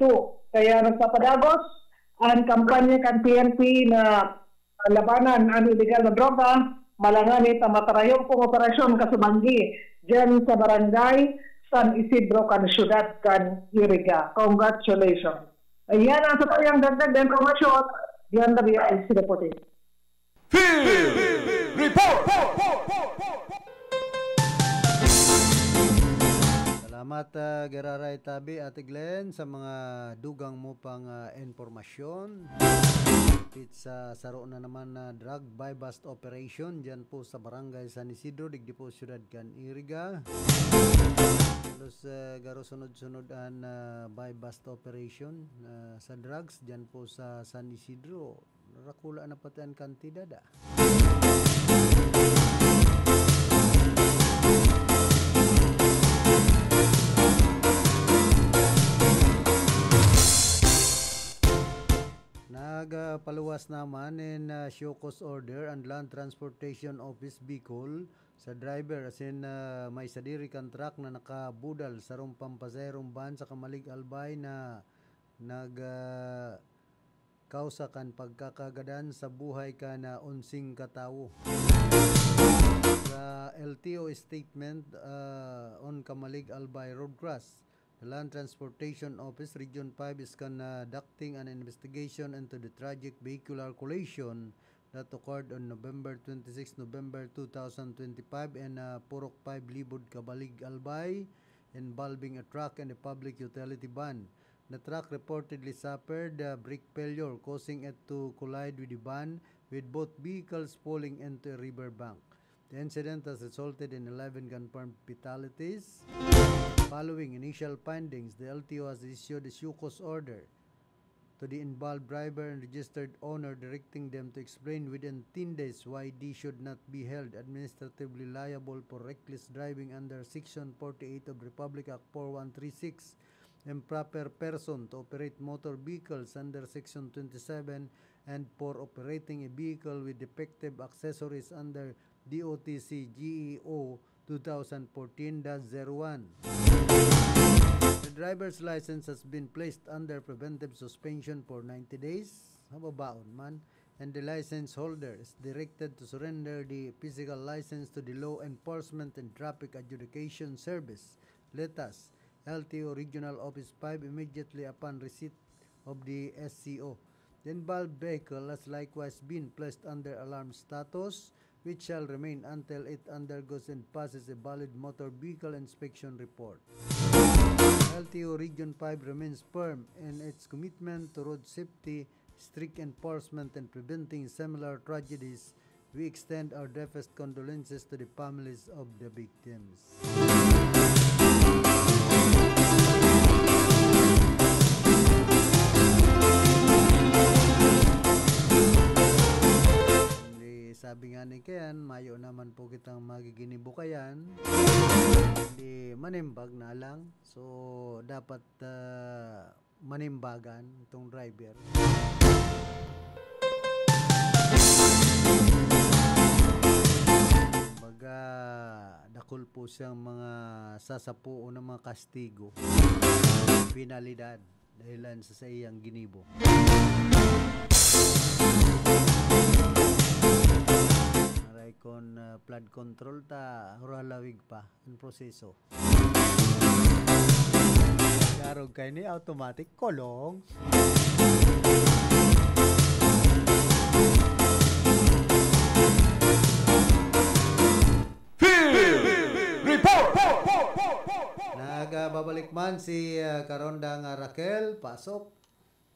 two. Kaya nagpapadagos an kampanya kan P N P na labanan an iligal na droga, malangan ita matarayong kong operasyon kasubanggi diyan sa Barangay San Isidro kan siyudad kan Iriga. Congratulations. Ayan ang sa tuyang dagdag na impormasyon. Diyan na biya ay sila puti. Field Report! Salamat, ah, Giraray Tabi, Ate Glenn, sa mga dugang mo pang, ah, impormasyon. Dapit sa saro na naman na drug buy-bust operation dyan po sa Barangay San Isidro, digdi po siyudad kan Iriga. Halos, ah, garo sunod-sunod an, ah, buy-bust operation, ah, sa drugs dyan po sa San Isidro. Rakula na pati an kantidad, ah. Nagpaluwas naman nin, ah, show cause order an Land Transportation Office Bicol sa driver asin, ah, may sadiri kan truck na nakabudal sarong pampasaherong van sa Camalig, Albay na nag, ah, kausa kan pagkakagadan sa buhay kan, ah, onsing katawo. Sa L T O statement, ah, on Camalig Albay Road Cross, the Land Transportation Office Region five is conducting an investigation into the tragic vehicular collision that occurred on November twenty-six, November two thousand twenty-five in, ah, Purok five Libod, Camalig Albay, involving a truck and a public utility van. The truck reportedly suffered a brake failure, causing it to collide with the van, with both vehicles falling into a river bank. The incident has resulted in eleven confirmed fatalities. Following initial findings, the L T O has issued a show cause order to the involved driver and registered owner, directing them to explain within ten days why they should not be held administratively liable for reckless driving under Section forty-eight of Republic Act four one three six, improper person to operate motor vehicles under Section twenty-seven, and for operating a vehicle with defective accessories under D O T C G E O two thousand fourteen dash zero one. The driver's license has been placed under preventive suspension for ninety days. Hababaon man. And the license holder is directed to surrender the physical license to the Law Enforcement and Traffic Adjudication Service, LETAS, L T O Regional Office five immediately upon receipt of the S C O. The involved vehicle has likewise been placed under alarm status, which shall remain until it undergoes and passes a valid motor vehicle inspection report. L T O Region five remains firm in its commitment to road safety, strict enforcement, and preventing similar tragedies. We extend our deepest condolences to the families of the victims. Sabi nga ni Kaya mayo naman po kitang magiginibo kayan. Hindi, manimbag na lang. So, dapat, ah, manimbagan itong driver. Baga, dakul po siyang mga sasapuon ng mga kastigo, penalidad, dahilan sa saiyang ginibo. Aray kon, ah, flood control ta, huralawig pa ang proseso. Darog kayo ni automatic kulong. Field Report! Nagbabalik man si, ah, Karondang, ah, Raquel. Pasok.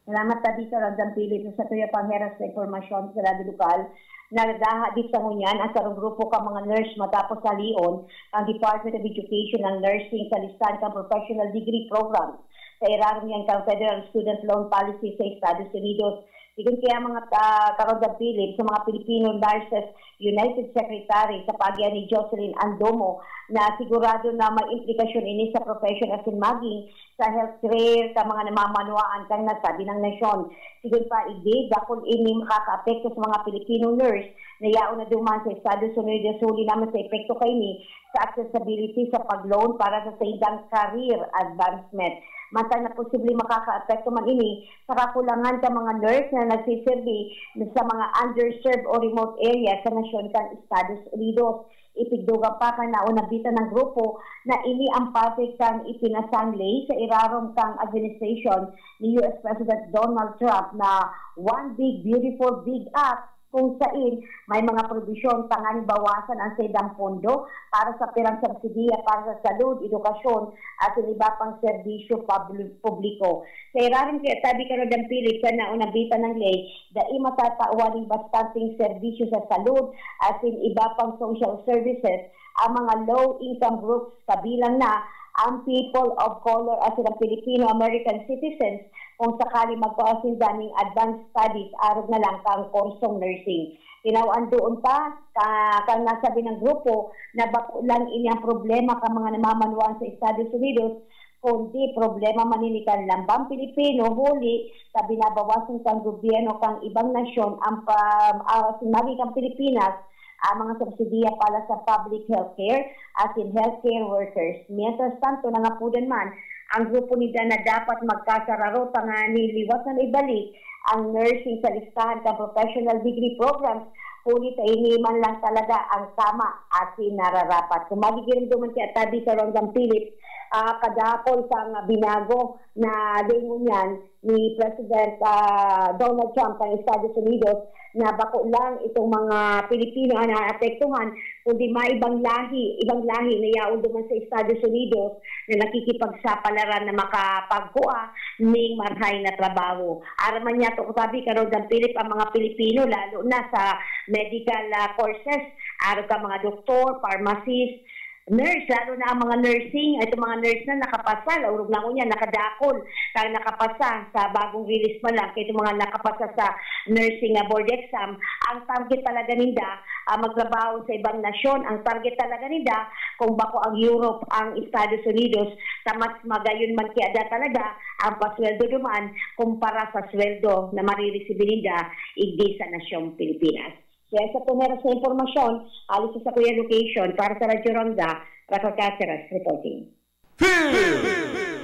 Salamat, Tabitha Randang Philip, sa tuya pangheras na impormasyon sa Radyo Lokal. Nagdahadit sa ngunyan ang sarong grupo kan mga nurse matapos halion ang Department of Education ang nursing sa listahan kan professional degree program. Sa irarom niyan kan Federal Student Loan Policy sa Estados Unidos. Sigon kaya mga, ah, Karondang Philip, sa mga Filipino Nurses United Secretary sa pagyan ni Jocelyn Andomo na sigurado na may implikasyon ini sa profession asin maging sa healthcare sa mga namamanwaan kan nasabi ng nasyon. Sigon pa, igdi, dakul ini makakaapekto sa mga Filipino nurse na yaon na duman sa Estados Unidos huli naman sa epekto kaini sa accessibility sa pag-loan para sa saindang career advancement. Mantang na posibleng makakaapekto man ini sa kakulangan sa mga nurse na nagsiserbi sa mga underserved o remote area sa nasyon kan Estados Unidos. Itigdugang pa kan naunambitan ng grupo na ini ang parte kan ipinasang ley sa irarom kan administration ni U S President Donald Trump na One Big Beautiful Big Act, kung sain may mga probisyon tanganing bawasan ang saindang pondo para sa pirang subsidiya para sa salud, edukasyon, asin iba pang serbisyo pabli-, publiko. Sa irarom kaya tabi Karondang Philip kan naunambitan ng ley, dai matatawan nin bastanteng serbisyo sa salud asin iba pang social services ang mga low-income groups, kabilang na ang people of color asin ang Filipino-American citizens kung sakali magkua sinda nin advanced studies arog na lang kan kursong nursing. Tinawan doon pa ka, kan nasabi ng grupo na bako lang ini ang problema kan mga namamanwaan sa Estados Unidos, kundi problema man ini kan lambang Pilipino, huli ta binabawasan kan gobyerno kan ibang nasyon ang pa, ah, sinagi kan Pilipinas ang mga subsidiya para sa public healthcare asin healthcare workers. Mientras tanto, nangapodan man ang grupo ninda na dapat magkasararo tanganing liwat na maibalik ang nursing sa listahan kan professional degree programs, huli ta ini man lang talaga ang tama asin nararapat. Kung magigiromdoman kaya tabi Karondang Philip, ah, kadakol kan binago na lingon niyan ni President, ah, Donald Trump kan Estados Unidos, na bako lang itong mga Pilipino ang naapektuhan, kundi may ibang lahi, ibang lahi na yaon duman sa Estados Unidos na nakikipagsapalaran na makapagkua ning marahay na trabaho. Aram man niya to, sabi, Karondang Philip, ang mga Pilipino, lalo na sa medical, ah, courses, arog kan mga doktor, pharmacist, nurse, lalo na ang mga nursing, itong mga nurse na nakapasa, laurog na ko niya, nakadakol, kaya nakapasa sa bagong release man lang, kaya itong mga nakapasa sa nursing, ah, board exam, ang target talaga ninda, ah, magtrabaho sa ibang nasyon, ang target talaga ninda, kung bako ang Europe, ang Estados Unidos, sa mas magayon man kaya da talaga ang pasweldo duman kumpara sa sweldo na mariresibi ninda igdi sa nasyong Pilipinas. Kaya sa tumeras na impormasyon, alis sa kuya location para sa Radyo Ronda, Raquel Caceres reporting. Field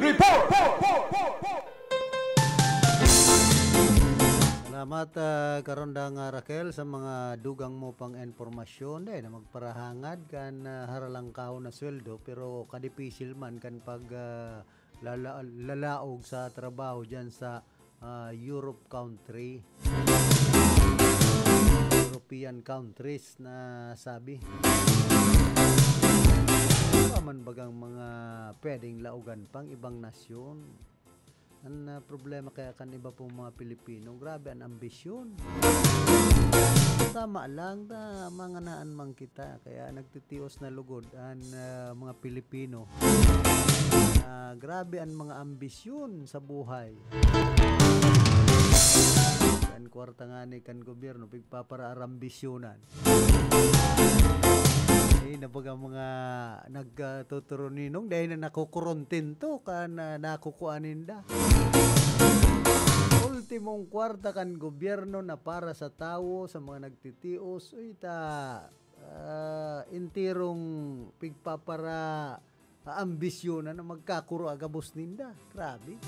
Report! Salamat, ah, Karondang, ah, Raquel, sa mga dugang mo pang impormasyon. Dai na magparahangad kan, ah, haralangkaw na sweldo, pero kadipisil man kan pag, ah, lala-, lalaog sa trabaho dyan sa, ah, Europe country. European countries na sabi. Wala man bagang mga pwedeng laogan pang ibang nasyon. Ang, ah, problema kaya kan iba pong mga Pilipino, grabe ang ambisyon. Tama lang, ta, manganaan man kita. Kaya nagtitios na lugod ang, ah, mga Pilipino. Ah, grabe ang mga ambisyon sa buhay. An kwarta ngani kan gobyerno, pigpaparaarambisyonan. Eh, nabaga mga nagtuturo ninong, dahil na nakukurontento kan, ah, nakukua ninda. Ultimong kwarta kan gobyerno na para sa tawo, sa mga nagtitios, uy, ta, ah, enterong pigpapara-, aambisyonan na magkakuro agabos ninda. Grabe.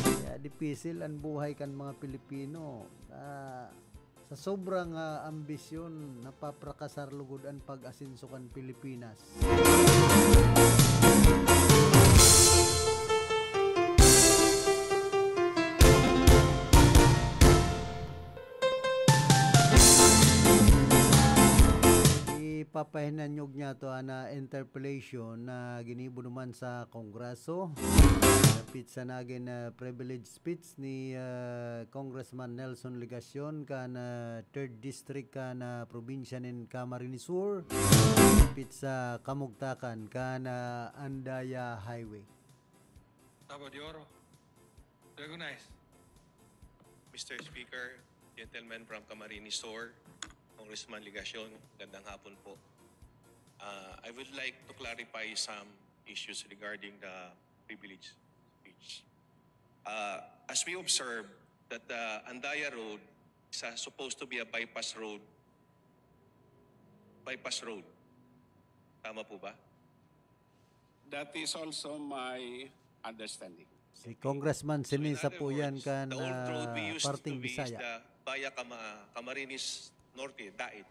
Kaya dipisil an buhay kan mga Pilipino. Ah, sa sobrang, ah, ambisyon, napaprakasar lugod an pag-asenso kan Pilipinas. Ipapahinanyog niya to, ana, interpellation na ginibo naman sa Kongreso. Dapit sa nagin, ah, privilege speech ni, ah, Congressman Nelson Legacion kan, ah, third District kan, ah, probinsya nin Camarines Sur. Dapit sa kamugtakan kan, ah, Andaya Highway. Tabo de Oro. Recognize. Mister Speaker, gentlemen from Camarines Sur, Congressman Legacion, gandang hapon po. Uh, I would like to clarify some issues regarding the privilege speech. Uh, as we observe that the Andaya Road is uh, supposed to be a bypass road, bypass road. Tama po ba? That is also my understanding. Si Congressman Sinisa po yan kan, the old road we ah, used to be is Bisaya. The Via Cama-, Camarines Norte, Daet.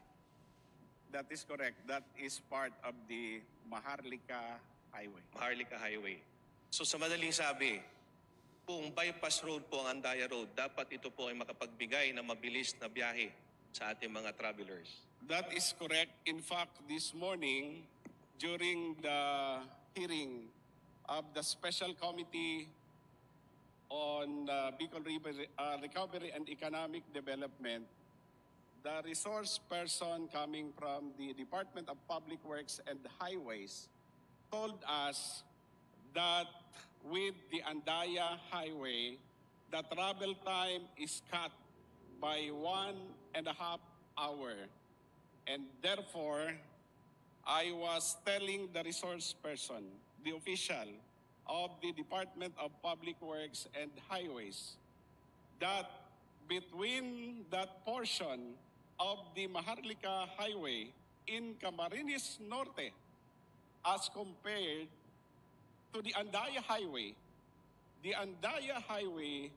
That is correct. That is part of the Maharlika Highway. Maharlika Highway. So sa madaling sabi, kung bypass road po ang Andaya Road, dapat ito po ay makapagbigay ng mabilis na biyahe sa ating mga travelers. That is correct. In fact, this morning, during the hearing of the Special Committee on uh, Bicol River uh, Recovery and Economic Development, the resource person coming from the Department of Public Works and Highways told us that with the Andaya Highway, the travel time is cut by one and a half hour. And therefore, I was telling the resource person, the official of the Department of Public Works and Highways, that between that portion of the Maharlika Highway in Camarines Norte as compared to the Andaya Highway, the Andaya Highway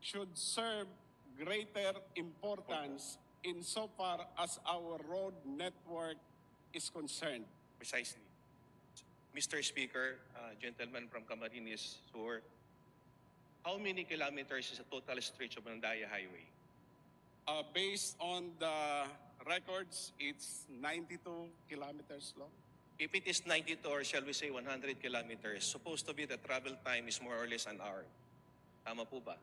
should serve greater importance insofar as our road network is concerned. Precisely. Mister Speaker, uh, gentlemen from Camarines Sur, how many kilometers is the total stretch of Andaya Highway? Uh, based on the records, it's ninety-two kilometers long. If it is ninety-two, or shall we say one hundred kilometers, supposed to be the travel time is more or less an hour. Tama po ba?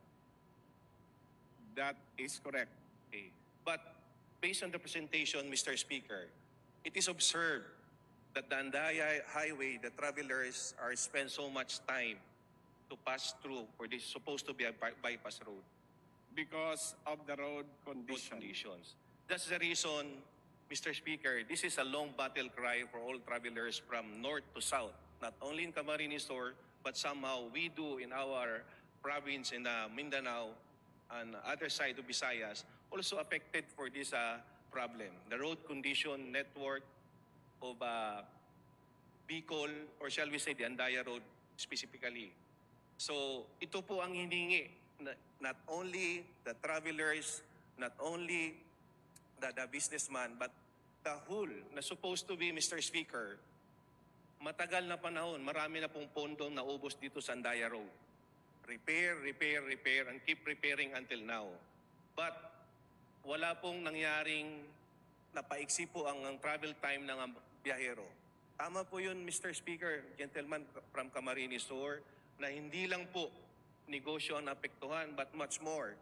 That is correct. Okay. But based on the presentation, Mister Speaker, it is observed that the Andaya Highway, the travelers are spend so much time to pass through for this supposed to be a by-, bypass road. Because of the road condition. Road conditions. That's the reason, Mister Speaker, this is a long battle cry for all travelers from north to south, not only in Camarines Sur, but somehow we do in our province in uh, Mindanao and other side of Visayas also affected for this uh, problem. The road condition network of uh, Bicol, or shall we say the Andaya Road specifically. So, ito po ang hiningi, na, not only the travelers, not only the, the businessman, but the whole na supposed to be, Mister Speaker, matagal na panahon, marami na pong pondong naubos dito sa Andaya Road. Repair, repair, repair, and keep repairing until now. But wala pong nangyaring napaiksi po ang, ang travel time ng biyahero. Tama po yun, Mister Speaker, gentleman from Camarines Sur, na hindi lang po negosyo ang naapektuhan, but much more,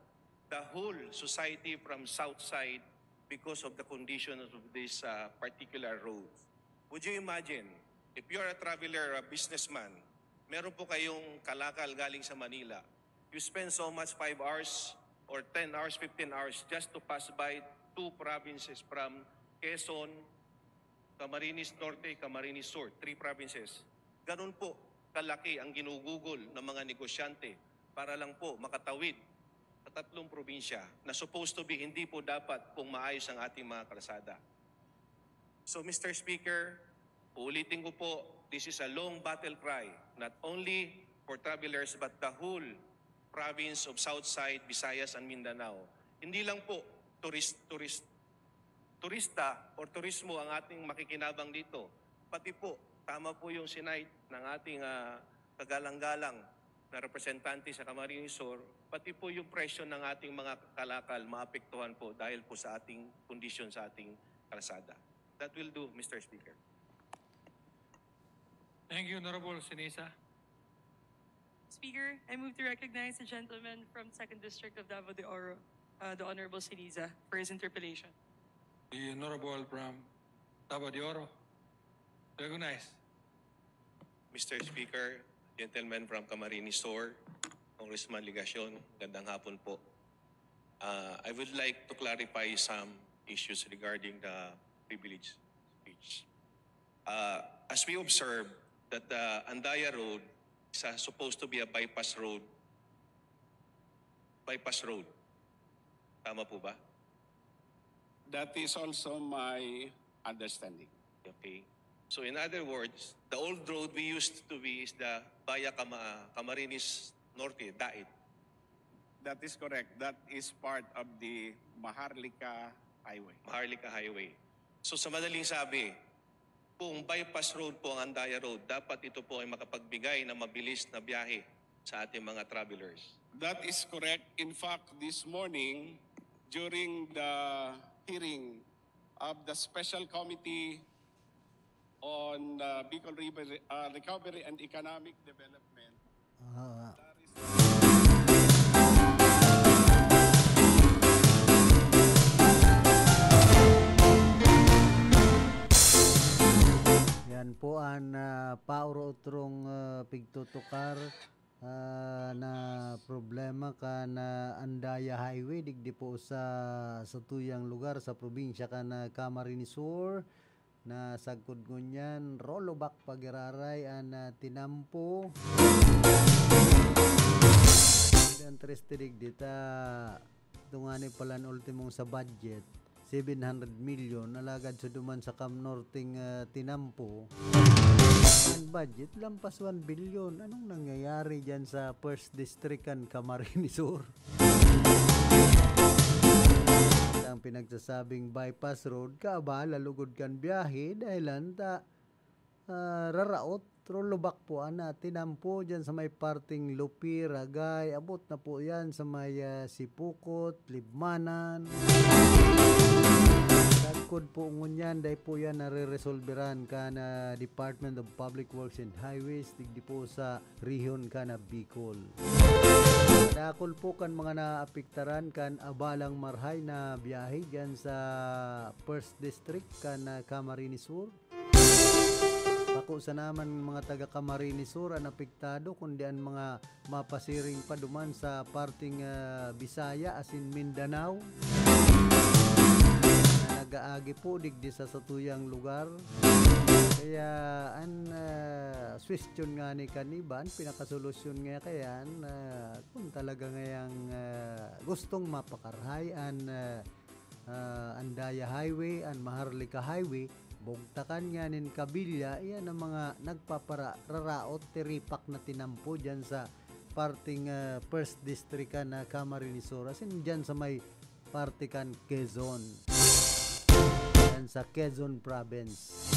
the whole society from South Side because of the condition of this uh, particular road. Would you imagine, if you're a traveler, a businessman, meron po kayong kalakal galing sa Manila, you spend so much five hours or ten hours, fifteen hours just to pass by two provinces from Quezon, Camarines Norte, Camarines Sur, three provinces. Ganun po kalaki ang ginugugol ng mga negosyante para lang po makatawid sa tatlong probinsya na supposed to be hindi po dapat pong maayos ang ating mga kalsada. So, Mister Speaker, uulitin ko po, this is a long battle cry, not only for travelers but the whole province of South Side, Visayas, and Mindanao. Hindi lang po turist, turist, turista or turismo ang ating makikinabang dito. Pati po, tama po yung sinight ng ating ah, kagalang-galang na representante sa Camarines Sur, pati po yung presyo ng ating mga kalakal maapektuhan po dahil po sa ating kondisyon sa ating kalsada. That will do, Mister Speaker. Thank you, Honorable Sinisa. Speaker, I move to recognize the gentleman from Second District of Davao de Oro, uh, the Honorable Siniza, for his interpellation. The Honorable from Davao de Oro. Recognize. Mister Speaker, gentlemen from Camarines Sur, Congressman Legacion, gandang hapon po. Uh, I would like to clarify some issues regarding the privilege speech. Uh, as we observe that the Andaya Road is uh, supposed to be a bypass road, bypass road. Tama po ba? That is also my understanding. Okay. So in other words, the old road we used to be is the via Cama- Camarines Norte, Dait, That is correct. That is part of the Maharlika Highway. Maharlika Highway. So sa madaling sabi, kung bypass road po ang Andaya Road, dapat ito po ay makapagbigay ng mabilis na biyahe sa ating mga travelers. That is correct. In fact, this morning, during the hearing of the Special Committee on uh, Bicol River uh, Recovery and Economic Development, Ah, yan po ang ah, pauro-utrong ah, pigtutukar ah, na problema kan ah, Andaya Highway digdi po sa satuyang lugar sa probinsya kan ah, Camarines Sur. Na sagkod ngunyan, rollback pa giraray an ah, tinampo. Ang triste digdi ta, ito ngani pala an ultimong sa budget, seven hundred million, alagad sa duman sa Cam Norteng ah, tinampo, ang budget lampas one billion. Anong nangyayari dyan sa First District kan Camarines Sur? Ang pinagsasabing bypass road, kaabala lugod kan biyahe, dahilan ta ah, raraot, rollback po ana, tinampo dyan sa may parting Lupi, Ragay, abot na po yan sa may ah, Sipukot, Libmanan. Sagkod po ngunyan, dai po yan nare-resolveran kan ah, Department of Public Works and Highways, digdi po sa rehiyon kan ah, Bicol. Dakul po kan mga naapektaran kan abalang marhay na biyahe dyan sa First District kan ah, Camarines Sur. Bako sana man mga taga Camarines Sur an apektado, kundi an mga mapasiring pa duman sa parting ah, Bisaya asin Mindanao na nag-aagi po digdi sa satuyang lugar. Kaya an ah, suwestyon ngani kan iba, an pinakasolusyon nga kayan, ah, kung talaga ngayang ah, gustong mapakarhay an ah, ah, Andaya Highway, an Maharlika Highway, bugtakan niya nin kabilya, iyan ang mga nagpapararaot, tiripak na tinampo dyan sa parting ah, First District kan ah, Camarines Sur, asin dyan sa may parte kan Quezon. Dyan sa Quezon Province.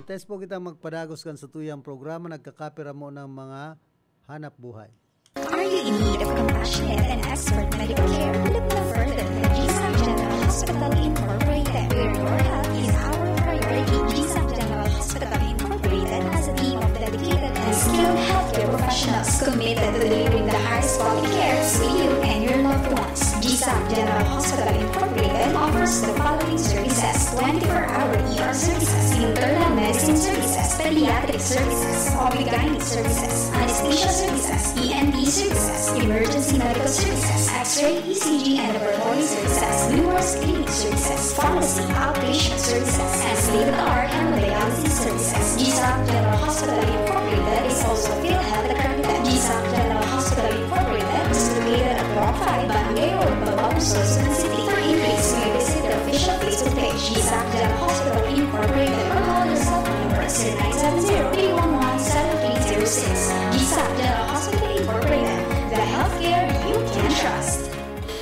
Antes po kita magpadagos kan satuyang programa, nagkakapira mo ng mga hanap buhay. Are you in need of compassionate and expert medical care? Look no further than G S A P General Hospital Incorporated, where your health is our priority. G S A P General Hospital Incorporated has a team of dedicated and skilled healthcare professionals committed to delivering the highest quality care to you and your loved ones. G S A P General Hospital Incorporated offers the following services: twenty-four-hour E R services, internal medicine services, Pediatric services, O B G Y N services, anesthesia services, E N T services, emergency medical services, X-ray, E C G, and laboratory services, numerous clinic services, pharmacy, outpatient services, and state-of-the-art hemodialysis services. G S A C General Hospital Incorporated is also PhilHealth accredited. G S A C General Hospital Incorporated is located at Block five, Barangay Road, Babao, Sorsogon City. For inquiries, you may visit the official Facebook page, G S A C General Hospital Incorporated, or call the cell phone number zero nine seven zero, three one one, seven three zero six. G S A C General Hospital Incorporated, the healthcare you can trust.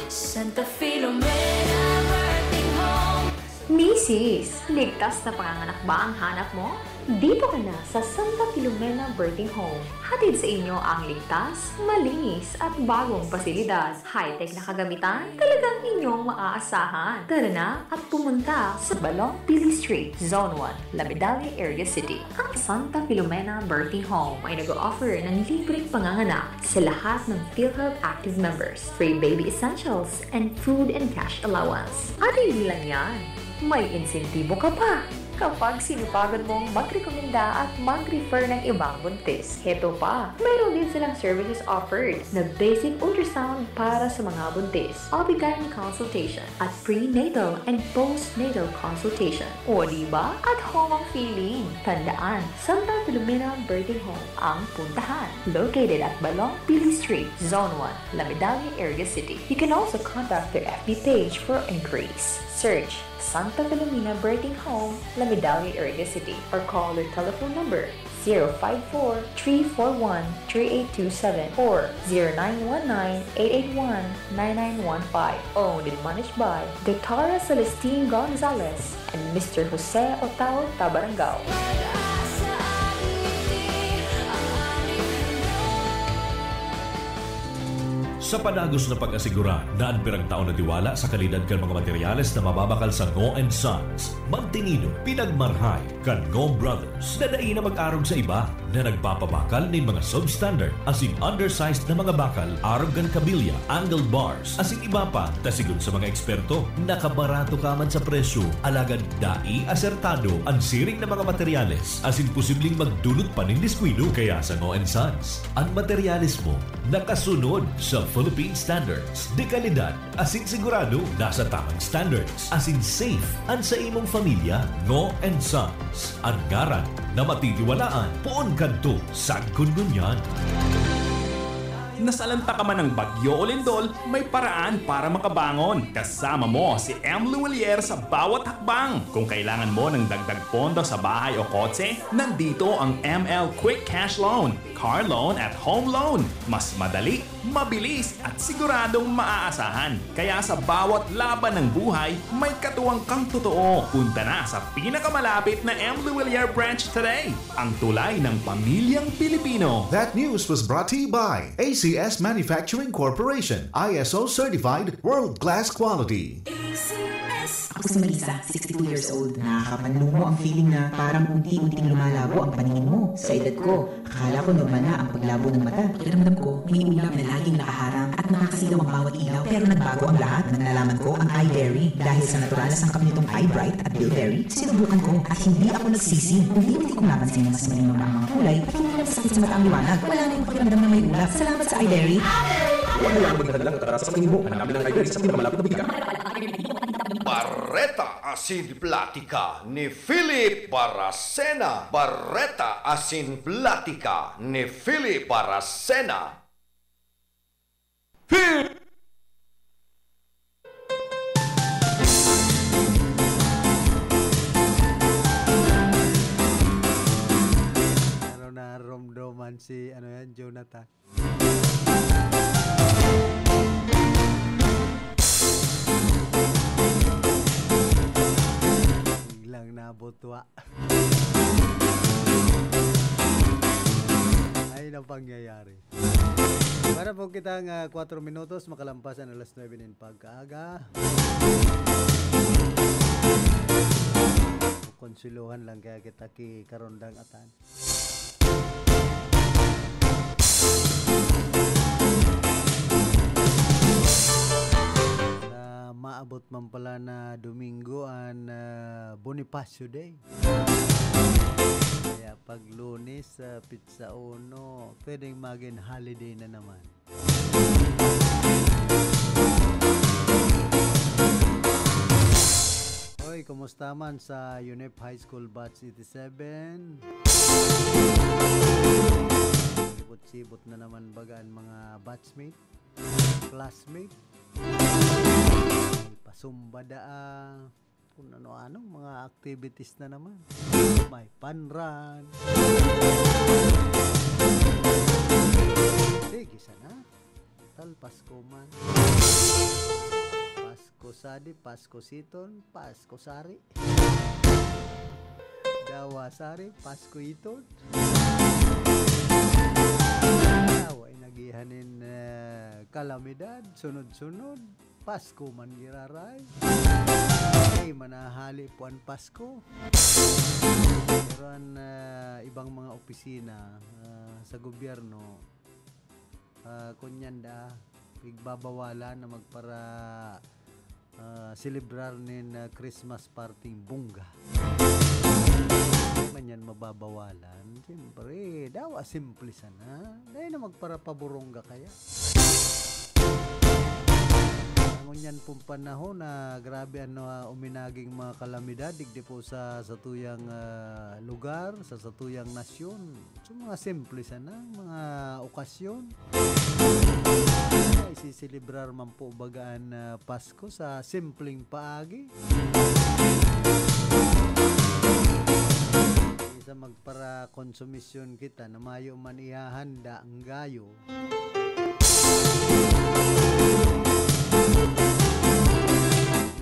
Santa Filomena Birthing Home. Misis, ligtas na panganganak ba ang hanap mo? Dito ka na sa Santa Filomena Birthing Home. Hatid sa inyo ang ligtas, malinis at bagong pasilidad. High-tech na kagamitan, talagang inyong maaasahan. Tara na at pumunta sa Balong Pili Street, Zone one, La Medalla, Iriga City. Ang Santa Filomena Birthing Home ay nag-o-offer ng libreng panganganak sa lahat ng PhilHealth active members, free baby essentials, and food and cash allowance. At hindi lang yan, may insentibo ka pa kapag sinipagan mong magrekomenda at mag-refer ng ibang buntis. Heto pa, mayroon din silang services offered na basic ultrasound para sa mga buntis, O B G Y N consultation, at prenatal and postnatal consultation. O di ba? At home ang feeling. Tandaan, Santa Filomena Birthing Home ang puntahan. Located at Balong Pili Street, Zone one, La Medalla, Iriga City. You can also contact their F B page for inquiries. Search Santa Filomena Birthing Home, La Medalla, Iriga City, or call their telephone number zero five four, three four one, three eight two seven or zero nine one nine, eight eight one, nine nine one five. Owned and managed by Doctora Celestine Gonzalez and Mister Jose Otao Tabarangao. Sa padagos na pag-asigurar na an pirang taon na tiwala sa kalidad kan mga materyales na mababakal sa Ngo and Sons, mantinido, pinagmarhay kan Ngo Brothers na dai na mag-arog sa iba na nagpapabakal nin mga substandard asin undersized na mga bakal arog kan kabilya, angle bars, asin iba pa, ta sigon sa mga eksperto, nakabarato ka man sa presyo, alagad dai asertado an siring na mga materyales asin posibleng magdulot pa nin diskuido. Kaya sa Ngo and Sons, an materyales mo nakasunod sa Philippine Standards de Calidad asin sigurado nasa tamang standards asin safe an sa imong pamilya. Ngo and Sons, an ngaran na matitiwalaan poon kadto sagkod ngunyan. Nasalanta ka man ng bagyo o lindol, may paraan para makabangon. Kasama mo si M. Luwilier sa bawat hakbang. Kung kailangan mo ng dagdag pondo sa bahay o kotse, nandito ang M L Quick Cash Loan, Car Loan at Home Loan. Mas madali, mabilis at siguradong maaasahan. Kaya sa bawat laban ng buhay, may katuwang kang totoo. Punta na sa pinakamalapit na M. Luwilier branch today. Ang tulay ng pamilyang Pilipino. That news was brought to you by A C S Manufacturing Corporation, I S O certified, world-class quality. Ako si Marisa, sixty-two years old. Nakakapanlumo ang feeling na parang unti-unting lumalabo ang paningin mo. Sa edad ko, akala ko normal na ang paglabo ng mata. Pakiramdam ko, may ulap na laging nakaharang at nakakasilaw ang bawat ilaw. Pero nagbago ang lahat nang nalaman ko ang iBerry. Dahil sa natural na sangkap nitong iBright at Bilberry, sinubukan ko at hindi ako nagsisi. Unti-unti kong napansin na mas malinaw na ang mga kulay at hindi na masakit sa mata ang liwanag. Wala na yung pakiramdam na may ulap. Salamat sa iBerry! Huwag mo lang magdala ng kataas sa tingin mo. Hanapin ang iBerry sa pinakamalapit na botika. Bareta asin Platika ni Philip Baracena. Bareta asin Platika ni Philip Baracena. Pero naromdoman si, ano yan, Jonathan. Biglang nabutwa. Ay, na pangyayari. Para po kita nga kwatro minutos, makalampas ang alas nuebe nin pagkaaga. Konsulohan lang kaya kita ki karondang atan. Sa maabot man pala na Domingo an, ah, Bonifacio Day. Kaya pag Lunes, ah, pitsa uno, pwedeng magin holiday na naman. Oy, kumusta man sa UNEP High School Batch eighty-seven? Sibot-sibot na naman baga an mga batchmate, classmate. May pasumba daa, kung ano-anong mga activities na naman. May fun run. Sige sana. Tal, Pasko man. Pasko sadi, Pasko siton, Pasko sari. Dawa sari, Pasko iton. Dawa inagihan nin, eh, kalamidad, sunod-sunod. Pasko man giraray. Ay, manahali po an Pasko. Pero an, ah, ibang mga opisina, ah, sa gobyerno, ah, kunyan da, pigbabawalan na magpara-, ah, selebrar nin, ah, Christmas party bongga. Manyan mababawalan. Siyempre, dawa simple sana. Dai na magparapaburongga kaya. Ngunyan pong panahon na grabe ano, ah, uminaging mga kalamidad, digdi po sa satuyang, ah, lugar, sa satuyang nasyon. So, mga simple sana, mga okasyon. Isiselebrar man po baga an, ah, Pasko sa simpleng paagi. Isa magparakonsumisyon kita na mayo man ihahanda ang gayo.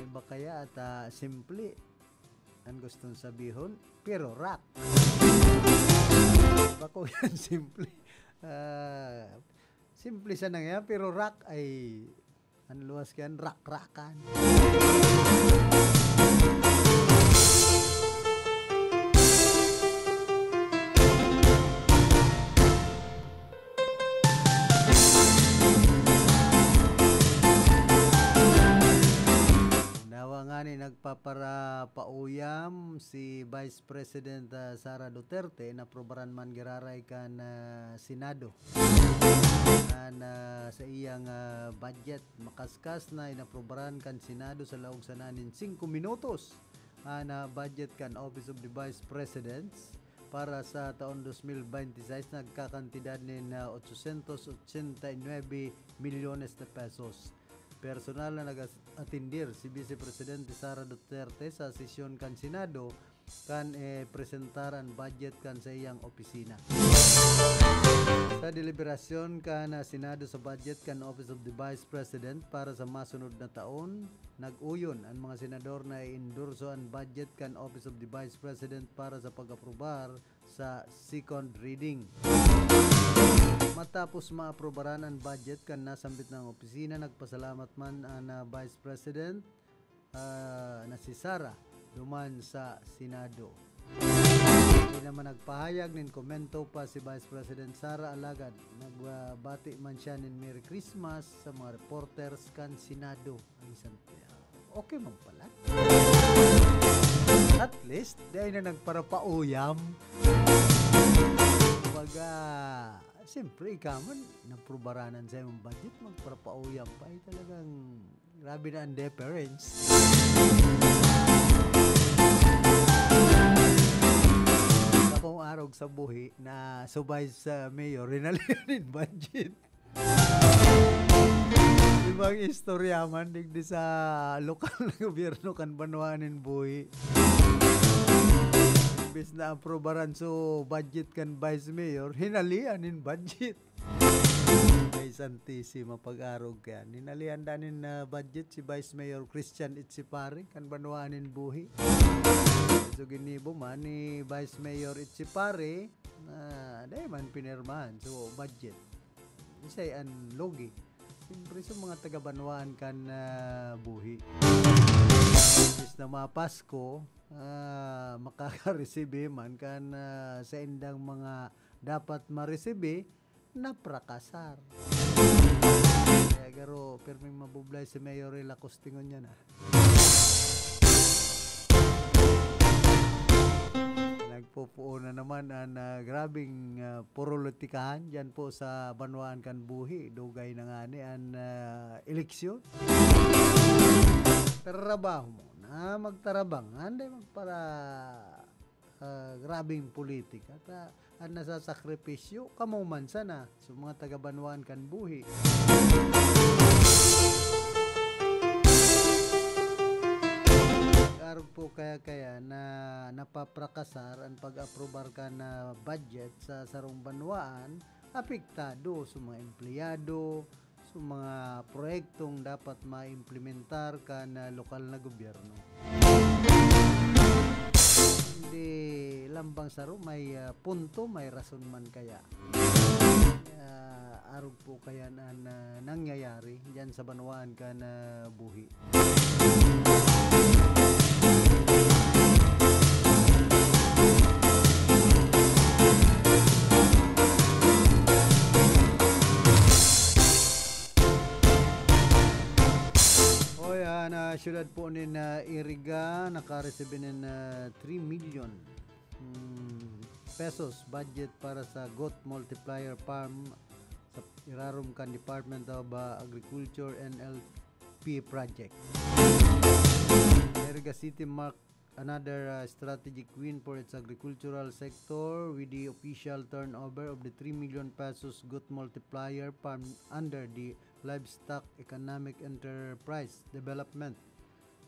May ba kaya at, ah, simple an gustong sabihon, pero rock. Bako yan simple. Ah, simple sana nga yan, pero rock ay, ano, luwas ka yan, rak-rakan. Dawa ngani nagpaparapauyam si Vice President, ah, Sara Duterte, inaprobaran man giraray kan, ah, Senado an, ah, sa iyang, ah, budget. Makaskas na inaprobaran kan Senado sa laog sana nin singko minutos an, ah, budget kan Office of the Vice Presidents para sa taon dos mil bente seis, nagkakantidad nin, ah, ochocientos ochenta y nuebe milyones de pesos. Personal na nag-atindir si Vice Presidente Sara Duterte sa sesyon kan Senado kan, eh, presentar an budget kan sa iyang opisina. Sa deliberasyon kan, ah, Senado sa budget kan Office of the Vice President para sa masunod na taon, nag-uyon an mga senador na i-endorso an budget kan Office of the Vice President para sa pag-aprobar sa second reading. Matapos maaprobaran an budget kan nasambit na opisina, nagpasalamat man an, ah, Vice President, ah, na si Sara duman sa Senado. Hindi naman nagpahayag nin komento pa si Vice President Sara, alagad nagbati man siya nin Merry Christmas sa mga reporters kan Senado. Ay, Santiago. Okay man pala. At least, dai na nagparapauyam. Kumbaga, siyempre, ikaw man, naprobaran sa imong budget, magparapauyam pa. Ay, talagang grabe na ang difference. Akong arog sa buhi na subay sa mayor, rinalihan yung budget. Ibang istorya man, digdi sa lokal na gobyerno kan banwaan nin buhi. Imbis na aprobaran so budget kan Vice Mayor, hinalian nin budget. Ay, Santisima, pag-arog ka yan. Hinalian da nin, ah, budget si Vice Mayor Christian Itsipare, kan banwaan nin buhi. So, ginibo man ni Vice Mayor Itsipare, na dai man pinirmahan. So, budget. Isay an lugi. Siyempre, sa mga taga-banwaan kan, ah, buhi. Imbis na mapasko, ah, makakaresibi man kan, ah, saindang mga dapat maresibi, naprakasar. Kaya garo, pirming mabublay si Mayor Rila Costingon yan, ah. Pupuon na naman an, ah, grabeng, ah, purulitikahan diyan po sa banwaan kan buhi. Dugay na ngani an, ah, eleksyon. Trabaho muna, magtarabang, anday magpara-, ah, grabeng politika. Ta, an nasasakripisyo, kamo man sana. So, mga taga-banwaan kan buhi. Arog po kaya, kaya na napaprakasar an pag-aprobar kan, ah, budget sa sarong banwaan, apektado sa mga empleyado, sa mga proyektong dapat maimplementar kan, ah, lokal na gobyerno. Hindi lambang saro may, ah, punto, may rason man kaya. Ah, arog po kaya na, na nangyayari diyan sa banwaan kan, ah, buhi. Oy, ah, na siyudad po nin, ah, Iriga, nakaresebe nin, ah, three million, hmm, pesos budget para sa goat multiplier farm sa irarom kan Department of, ah, Agriculture N L P project. Iriga City mark another, uh, strategic win for its agricultural sector with the official turnover of the three million pesos goat multiplier farm under the Livestock Economic Enterprise Development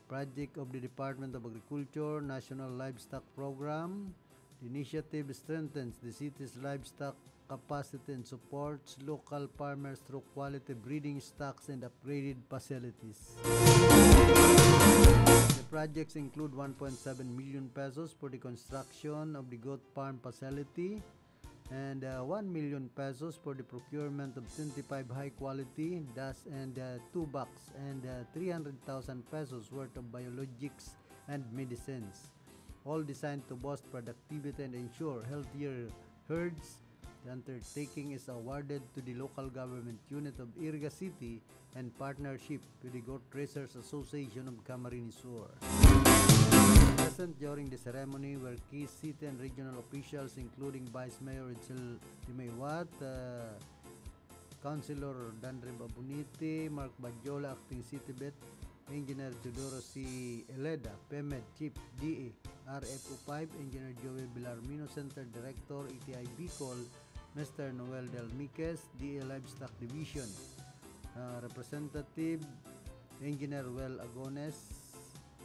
Project of the Department of Agriculture National Livestock Program. The initiative strengthens the city's livestock capacity and supports local farmers through quality breeding stocks and upgraded facilities. The projects include one point seven million pesos for the construction of the goat farm facility and, uh, one million pesos for the procurement of twenty-five high-quality dust and, uh, two box and, uh, three hundred thousand pesos worth of biologics and medicines, all designed to boost productivity and ensure healthier herds. The undertaking is awarded to the local government unit of Iriga City and partnership with the Goat Raisers Association of Camarines Sur. Present during the ceremony were key city and regional officials, including Vice Mayor Edsel Dimay Wat, uh, Councilor Danre Babuniti, Mark Badjola, Acting City Vet, Engineer Teodoro C. Eleda, PEMED Chief, D A, R F O five, Engineer Joey Belarmino, Center Director, E T I Bicol, Mister Noel Del Miquez, D A Livestock Division, ah, Representative, Engineer Well Agones,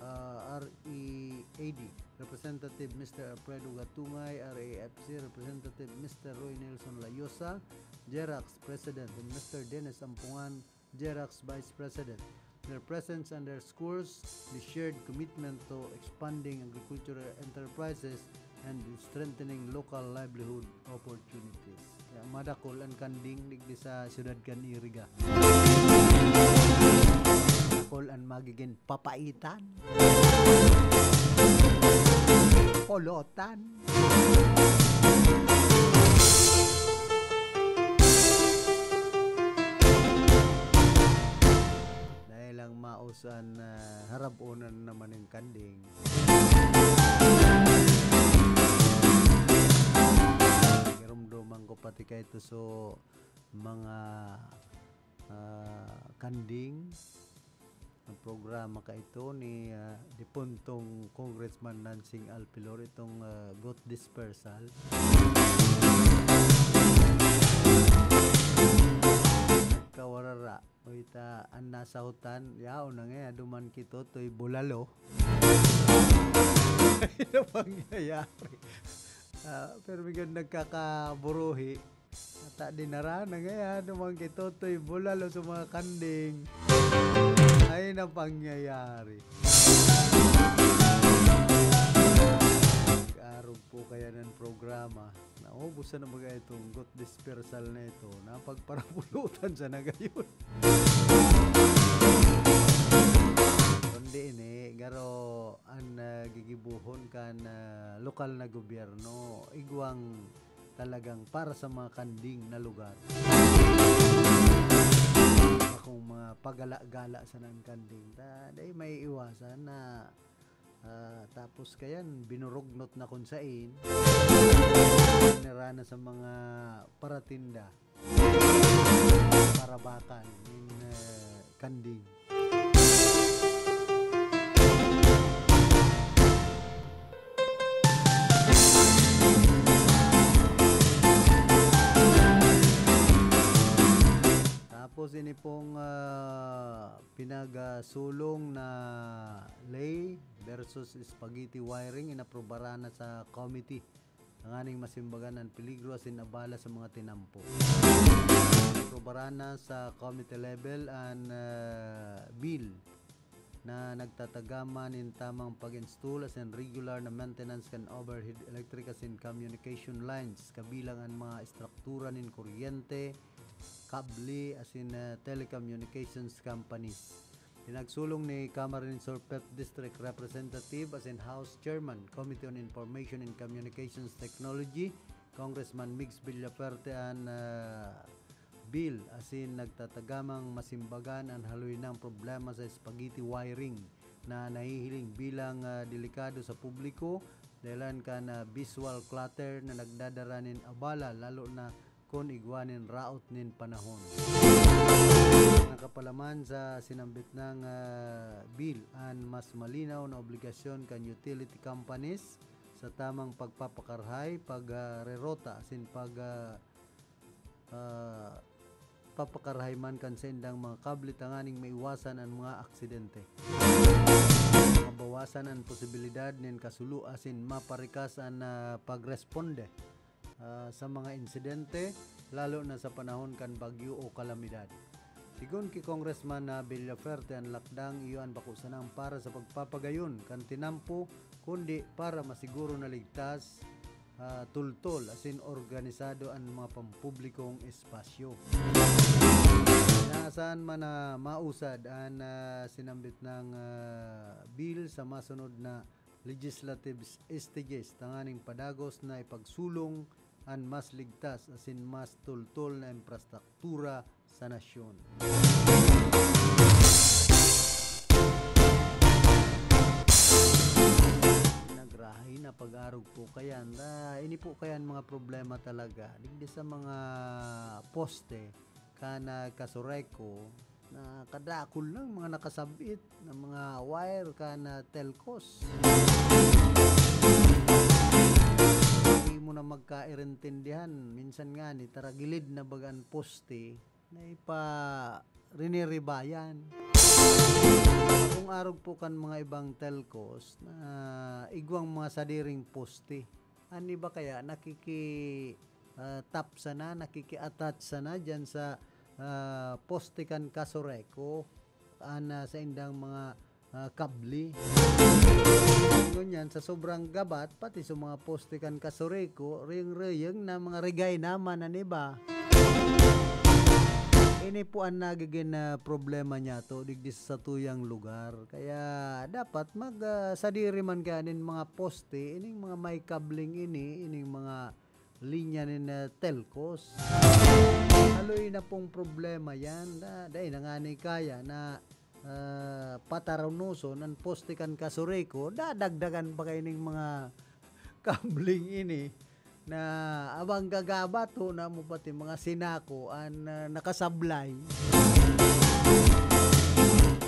ah, R E A D, Representative Mister Alfredo Gatungay, R A F C, Representative Mister Roy Nelson Layosa, Jerax President, and Mister Dennis Ampungan, Jerax Vice President. Their presence underscores the shared commitment to expanding agricultural enterprises and strengthening local livelihood opportunities. Kaya madakol an kanding digdi sa siyudad kan Iriga. Dakol an magigin papaitan. Polotan. Dahil ang maos an, ah, harab-onan naman nin kanding. Girumduman ko pati kay to so mga, ah, kanding. Ang programa ka ito ni, ah, dipuntong Congressman Nancing Alpilor, itong, ah, goat dispersal. Kawarara. Oy, ta, an nasahotan, yaon na nga, duman ki Totoy Bulalo. Ano pangyayari? Ah, pero may gan nagkakaburuhi. Ata dinara na nga, ya, duman ki Totoy Bulalo sa mga kanding. Ay, na pangyayari. Arog po kaya ng programa. Naubusan na baga itong goat dispersal na ito, napagparapulutan sa nagayon. Kundi ini, garo an, ah, gigibuhon kan, ah, lokal na gobyerno, igwang talagang para sa mga kanding na lugar. Akong mga pagala-gala sa nang kanding, ta, dai maiiwasan na Ah, tapos kayan, binurugnot na kun sain. Nira na sa mga paratinda. Parabakan nin, eh, kanding. Tapos ini pong, ah, pinagsulong na Ley versus Spaghetti Wiring, inaprubaran na sa committee tanganing masimbagan an peligro asin abala sa mga tinampo. Inaprubaran na sa committee level an, ah, bill na nagtatagama nin tamang pag-install asin regular na maintenance kan overhead electric asin communication lines, kabilang an mga estruktura nin kuryente, kable, asin, ah, telecommunications companies. Pinagsulong ni Camarines Sur Fifth District Representative asin House Chairman, Committee on Information and Communications Technology, Congressman Migs Villafuerte an, ah, bill asin nagtatagamang masimbagan an haloy nang problema sa spaghetti wiring na nahihiling bilang, ah, delikado sa publiko dahelan kan, ah, visual clutter na nagdadara nin abala, lalo na kun igwa nin raot nin panahon. Nakapalaman sa sinambit nang, ah, bill an mas malinaw na obligasyon kan utility companies sa tamang pagpapakarhay, pag, ah, rerota asin pag, ah, ah, papakarahay man kan saindang mga kable tanganing maiwasan an mga aksidente. Mabawasan an posibilidad nin kasulo asin maparikas an, ah, pagresponde, ah, sa mga insidente, lalo na sa panahon kan bagyo o kalamidad. Sigon ki Congressman, ah, Villafuerte, an lakdang iyo an bako sanang para sa pagpapagayon kan tinampo, kundi para masiguro na ligtas, ah, tultol asin organisado an mga pampublikong espasyo. Inaasahan man na mausad an, ah, sinambit nang, ah, bill sa masunod na legislative stages tanganing padagos na ipagsulong an mas ligtas asin mas tultol na infrastruktura sa nasyon. Nagrahay na pag-arog po kayan. Ah, ini po kayan mga problema talaga. Digdi sa mga poste kan, ah, Casureco, na kadakul lang mga nakasabit na mga wire kan, ah, telcos. Hindi mo na magkairintindihan. Minsan nga ni taragilid na baga an poste na ipa-riniribayan. Kung arog po kan mga ibang telcos na igwang mga sadiring poste. An iba kaya nakiki, ah, tap sana, nakiki-attach sana diyan sa, ah, poste kan Casureco, an, ah, saindang mga, ah, kable. Ngunyan, sa sobrang gabat, pati sa mga poste kan Casureco, riyang-riyang na mga rigay naman an iba. Ini po an nagigin, ah, problema niyato digdi sa satuyang lugar. Kaya dapat mag, ah, sadiri man kaya nin mga poste, ining mga may kabling ini, ining mga linya nin, ah, telcos. Haloy na pong problema yan. Da-, dai na ngani kaya na, ah, patarunoson an poste kan Casureco, dadagdagan pa kaining mga kabling ini na abang gagabat, ho, na mo pati mga sinako an, ah, nakasablay.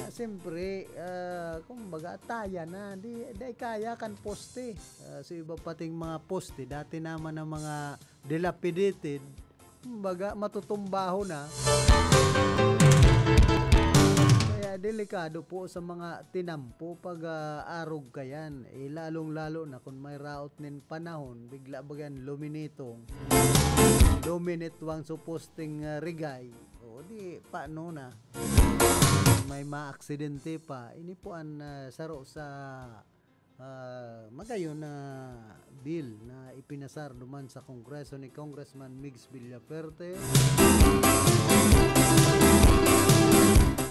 Siyempre, ah, kumbaga, taya na. Di, di kaya kan poste. Ah, so, iba pating mga poste, dati naman ang mga dilapidated, kumbaga, matutumbaho na. Kaya delikado po sa mga tinampo pag, ah, arog kayan. Eh, lalong-lalo na kung may raot nin panahon, bigla bagan luminitong. Luminitwang supposting, ah, rigay. O, di, paano na? May maaksidente pa. Ini po an, ah, saro sa ah, magayon na bill na ipinasar duman sa Kongreso ni Congressman Migs Villafuerte.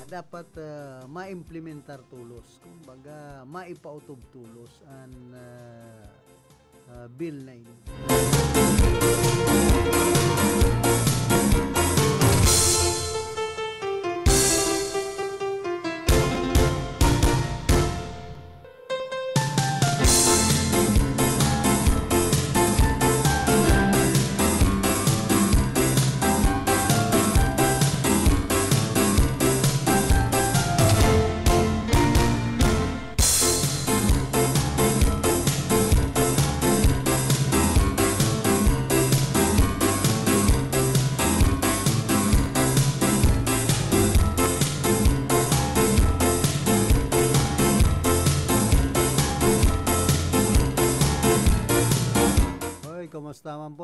Dapat, ah, maimplementar tolos, kumbaga, maipaotob tolos an, ah, ah, bill na ini.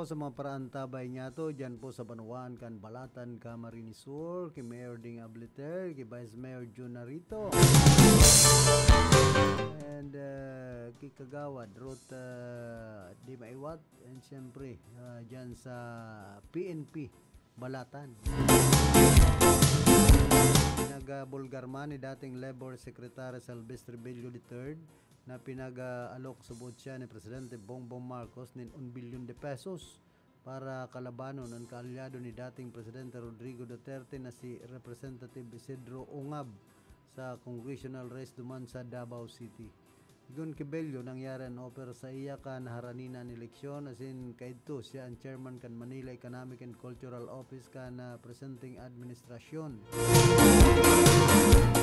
Sa mga paraantabay niyato, dyan po sa banwaan kan Balatan, Camarines Sur, ki Mayor Ding Abliter, ki Vice Mayor Jun Narito, and uh, ki Kagawad Ruth uh, Di Maiwat, and siyempre, uh, dyan sa P N P Balatan. Nagabulgar man ni dating Labor Secretary Salvestre Bello the third na pinag-aalok subot siya ni Presidente Bongbong Marcos nin un bilyon de pesos para kalabanon an kaalyado ni dating Presidente Rodrigo Duterte na si Representative Isidro Ungab sa congressional race duman sa Davao City. Sigon ki Bello, nangyari an offer saiya kan harani na an eleksyon, asin kaidto siya an chairman kan Manila Economic and Cultural Office kan, ah, presenteng administrasyon.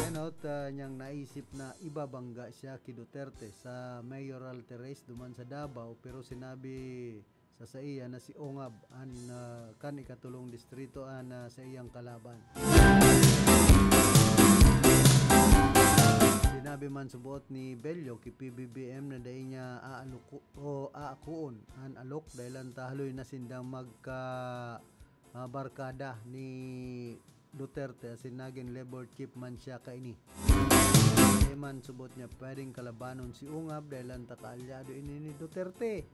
Enot, ah, niyang naisip na ibabangga siya ki Duterte sa mayoral race duman sa Davao, pero sinabi sa saiya na si Ongab an, ah, kan ikatolong distrito an, ah, saiyang kalaban. Sinabi man subot ni Bello ki P B B M na dai niya aaluko-, o aakuon an alok dahil an tahaloy na sindang magka, ah, barkada ni Duterte asin nagin Labor Chief man siya kaini. Di man subot niya pwedeng kalabanon si Ungab dahil an ta kaalyado ini ni Duterte.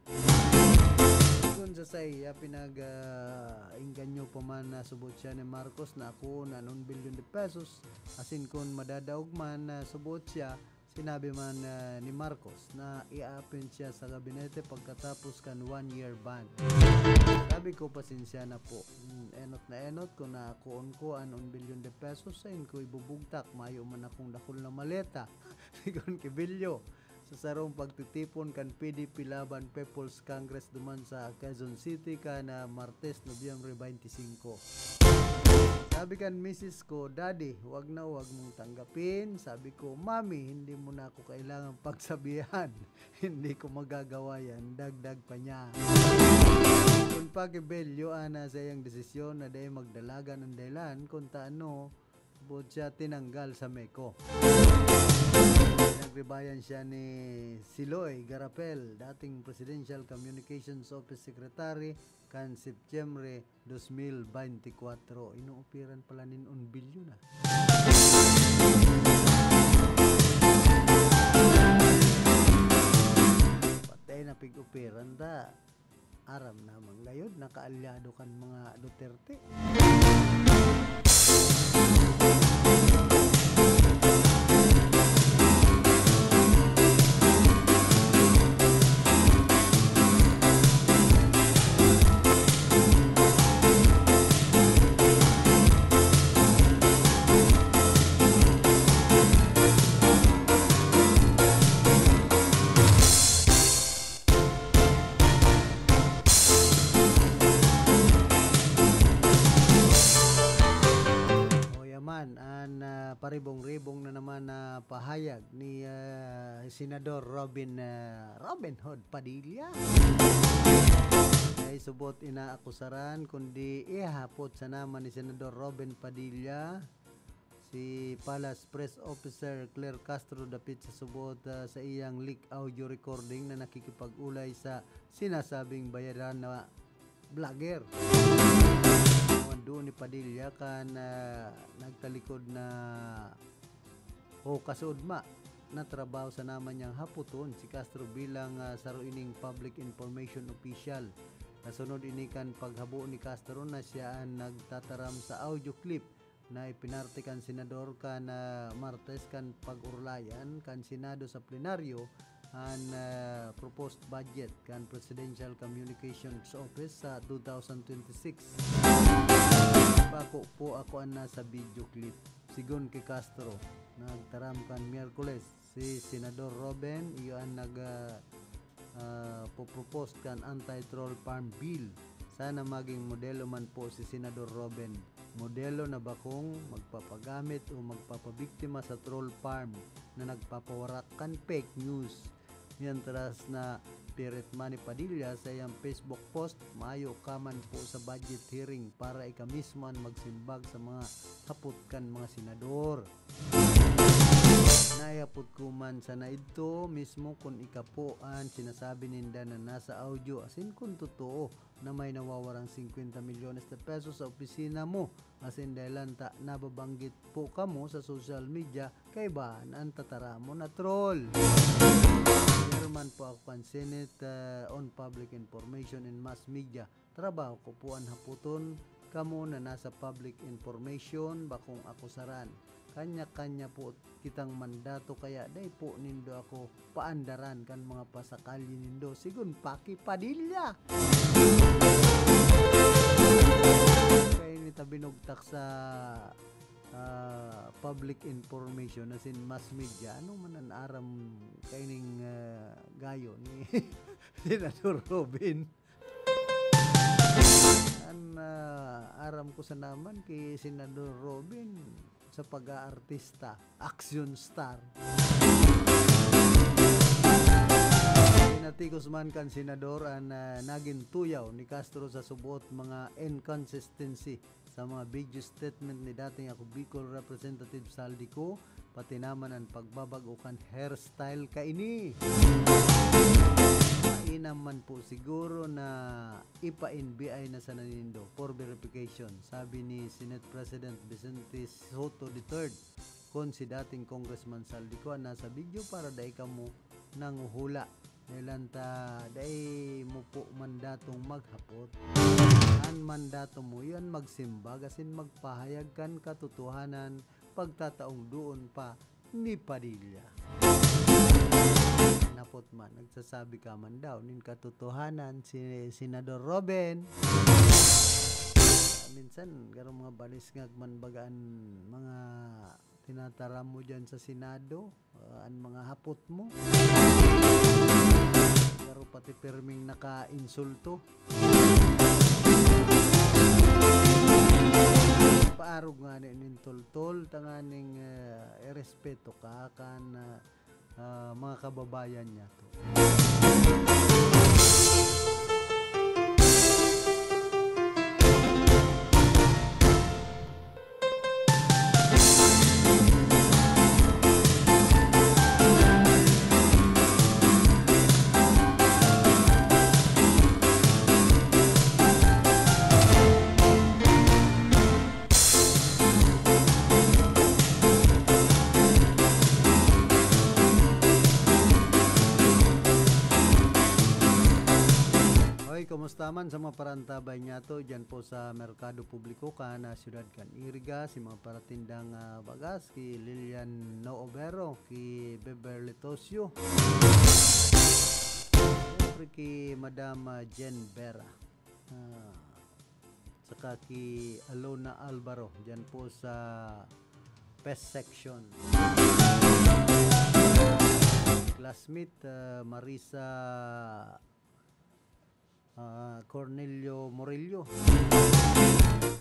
Kun sa saiya, pinag, ah, engganyo pa man na subot siya ni Marcos na akoon an un bilyon de pesos, asin kun madadaog man na subot siya, sinabi man, ah, ni Marcos na i-appoint siya sa gabinete pagkatapos kan one-year ban. Sabi ko, "Pasensya na po. Hmm, enot na enot kun naakoon ko an un bilyon de pesos, sain ko ibubugtak? Mayo man akong dakul na maleta." Sigon ki Bello, sa sarong pagtitipon kan P D P laban People's Congress duman sa Quezon City kan, ah, Martes, Nobyembre twenty-five. Sabi kan misis ko, "Daddy, wag na wag mong tanggapin." Sabi ko, "Mami, hindi mo na ako kailangan pagsabihan. Hindi ko magagawa yan." Dagdag pa niya. Kun pa ki Bello, ana sa iyang desisyon na dai magdalagan ang dahilan kung ta ano, buot siya tinanggal sa MECO. Pinagribayan siya ni Siloy Garapel, dating Presidential Communications Office Secretary kan Setyembre dos mil beintikwatro. Inooperan pala nin un bilyon na. Patay na pig-operan ta. Aram naman gayod na kaalyado kan mga Duterte. O yaman, an, ah, paribong-ribong na naman na pahayag ni, ah, Senador Robin, ah, Robin Hood Padilla. Ay subot inaakusaran, kundi ihapot sana man ni Senador Robin Padilla si Palace Press Officer Claire Castro dapit sa subot, ah, sa iyang leak audio recording na nakikipag-ulay sa sinasabing bayaran na vlogger. Ang duo ni Padilla kan, ah, nagtalikod na o kasuodma na trabaho sana man niyang hapoton si Castro bilang, ah, saro ining public information official. Kasunod ini kan paghabo ni Castro na siya an nagtataram sa audio clip na ipinarte kan senador kan, ah, Martes kan pag-orlayan kan Senado sa plenaryo an, ah, proposed budget kan Presidential Communications Office sa two thousand twenty-six. Bako po ako an nasa video clip. Sigon ki Castro, nagtaram kan Miyerkules si Senador Robin, iyo an nag, ah, ah, po-propose kan Anti-Troll Farm Bill. Sana maging modelo man po si Senador Robin. Modelo na bakong magpapagamit o magpapabiktima sa troll farm na nagpapawarak kan fake news. Mientras na pirma ni Padilla sa iyang Facebook post, mayo ka man po sa budget hearing para ika mismo an magsimbag sa mga hapot kan mga senador. Naihapot ko man sana idto mismo kun ika po an sinasabi ninda na nasa audio, asin kun totoo na may nawawarang singkwenta milyones de pesos sa opisina mo. Asin dahilan ta nababanggit po kamo sa social media, kaibahan an tataramon na troll. Chairman po ako kan Senate, ah, on Public Information and Mass Media. Trabaho ko po an hapoton kamo na nasa public information, bakong akusaran. Kanya-kanya po kitang mandato, kaya dai po nindo ako paandaran kan mga pasakalye nindo. Sigon pa ki Padilla. Kaini ta binugtak sa, ah, public information, asin mass media. Ano man an aram kaining, ah, gayo ni Senador Robin? An, ah, aram ko sana man ki Senador Robin sa pag-aartista, action star. Pinatikos man kan senador an, ah, nagin tuyaw ni Castro sa suboot mga inconsistency sa mga video statement ni dating Ako Bicol Representative Zaldy Co, pati naman an pagbabag-o kan hairstyle kaini. Mainam man po siguro na ipa-N B I na sana nindo for verification, sabi ni Senate President Vicente Sotto the third, kun si dating Congressman Zaldy Co an nasa video para dai kamo nanguhula. Dahilan ta dai mo po mandatong maghapot. An mandato mo yan magsimbag asin magpahayag kan katotohanan, pagtataong doon pa ni Padilla. Napot man, nagsasabi ka man daw nin katotohanan si Senador Robin. Minsan, garo mga balisngag man baga an mga tinataram mo dyan sa Senado, ah, an mga hapot mo. Garo pati pirming nakainsulto. Paarog ngani nin toltol, tanganing, ah, irespeto ka kan, ah, ah, mga kababayan niyato. Hoy, kumusta man sa mga parantabay niyato dyan po sa Merkado Publiko kan, ah, siyudad kan Iriga, si mga paratindang, ah, bagas, ki Lilian Noobero, ki Beverly Tocio, siyempre ki Madam, ah, Jen Vera. Ah, saka ki Alona Alvaro, dyan po sa Pest Section. Classmate, ah, Marisa, ah, Cornelio Murillo.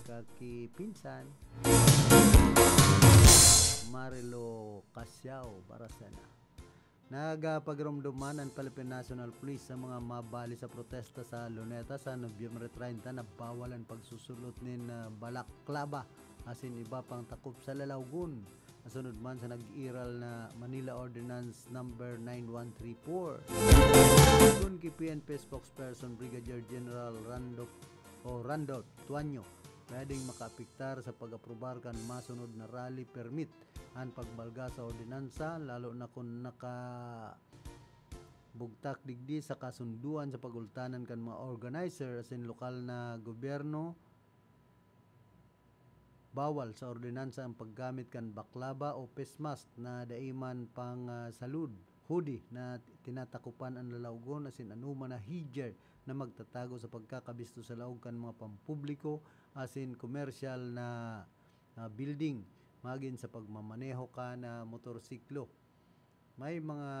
Saka ki pinsan, Marilo Casiao Baracena. Nagapagiromdom man an Philippine National Police sa mga mabali sa protesta sa Luneta sa Nobyembre treinta na bawal an pagsusulot nin, ah, balaklaba asin iba pang takop sa lalawgon, nasunod man sa nag-iral na Manila Ordinance Number nine one three four. Kun ki P N P spokesperson Brigadier General Randolph o Randolph Tuanyo, pwedeng makaapektar sa pag-aprobar kan masunod na rally permit an pagbalga sa ordinansa, lalo na kun nakabugtak digdi sa kasunduan sa pagultanan kan mga organizer asin lokal na gobyerno. Bawal sa ordinansa ang paggamit kan baklaba o face mask na dai man pang, ah, salud, hoodie na tinatakupan an lalawgon asin anoman na headgear na magtatago sa pagkakabisto sa laog kan mga pampubliko asin komersyal na, ah, building, magin sa pagmamaneho kan motorsiklo. May mga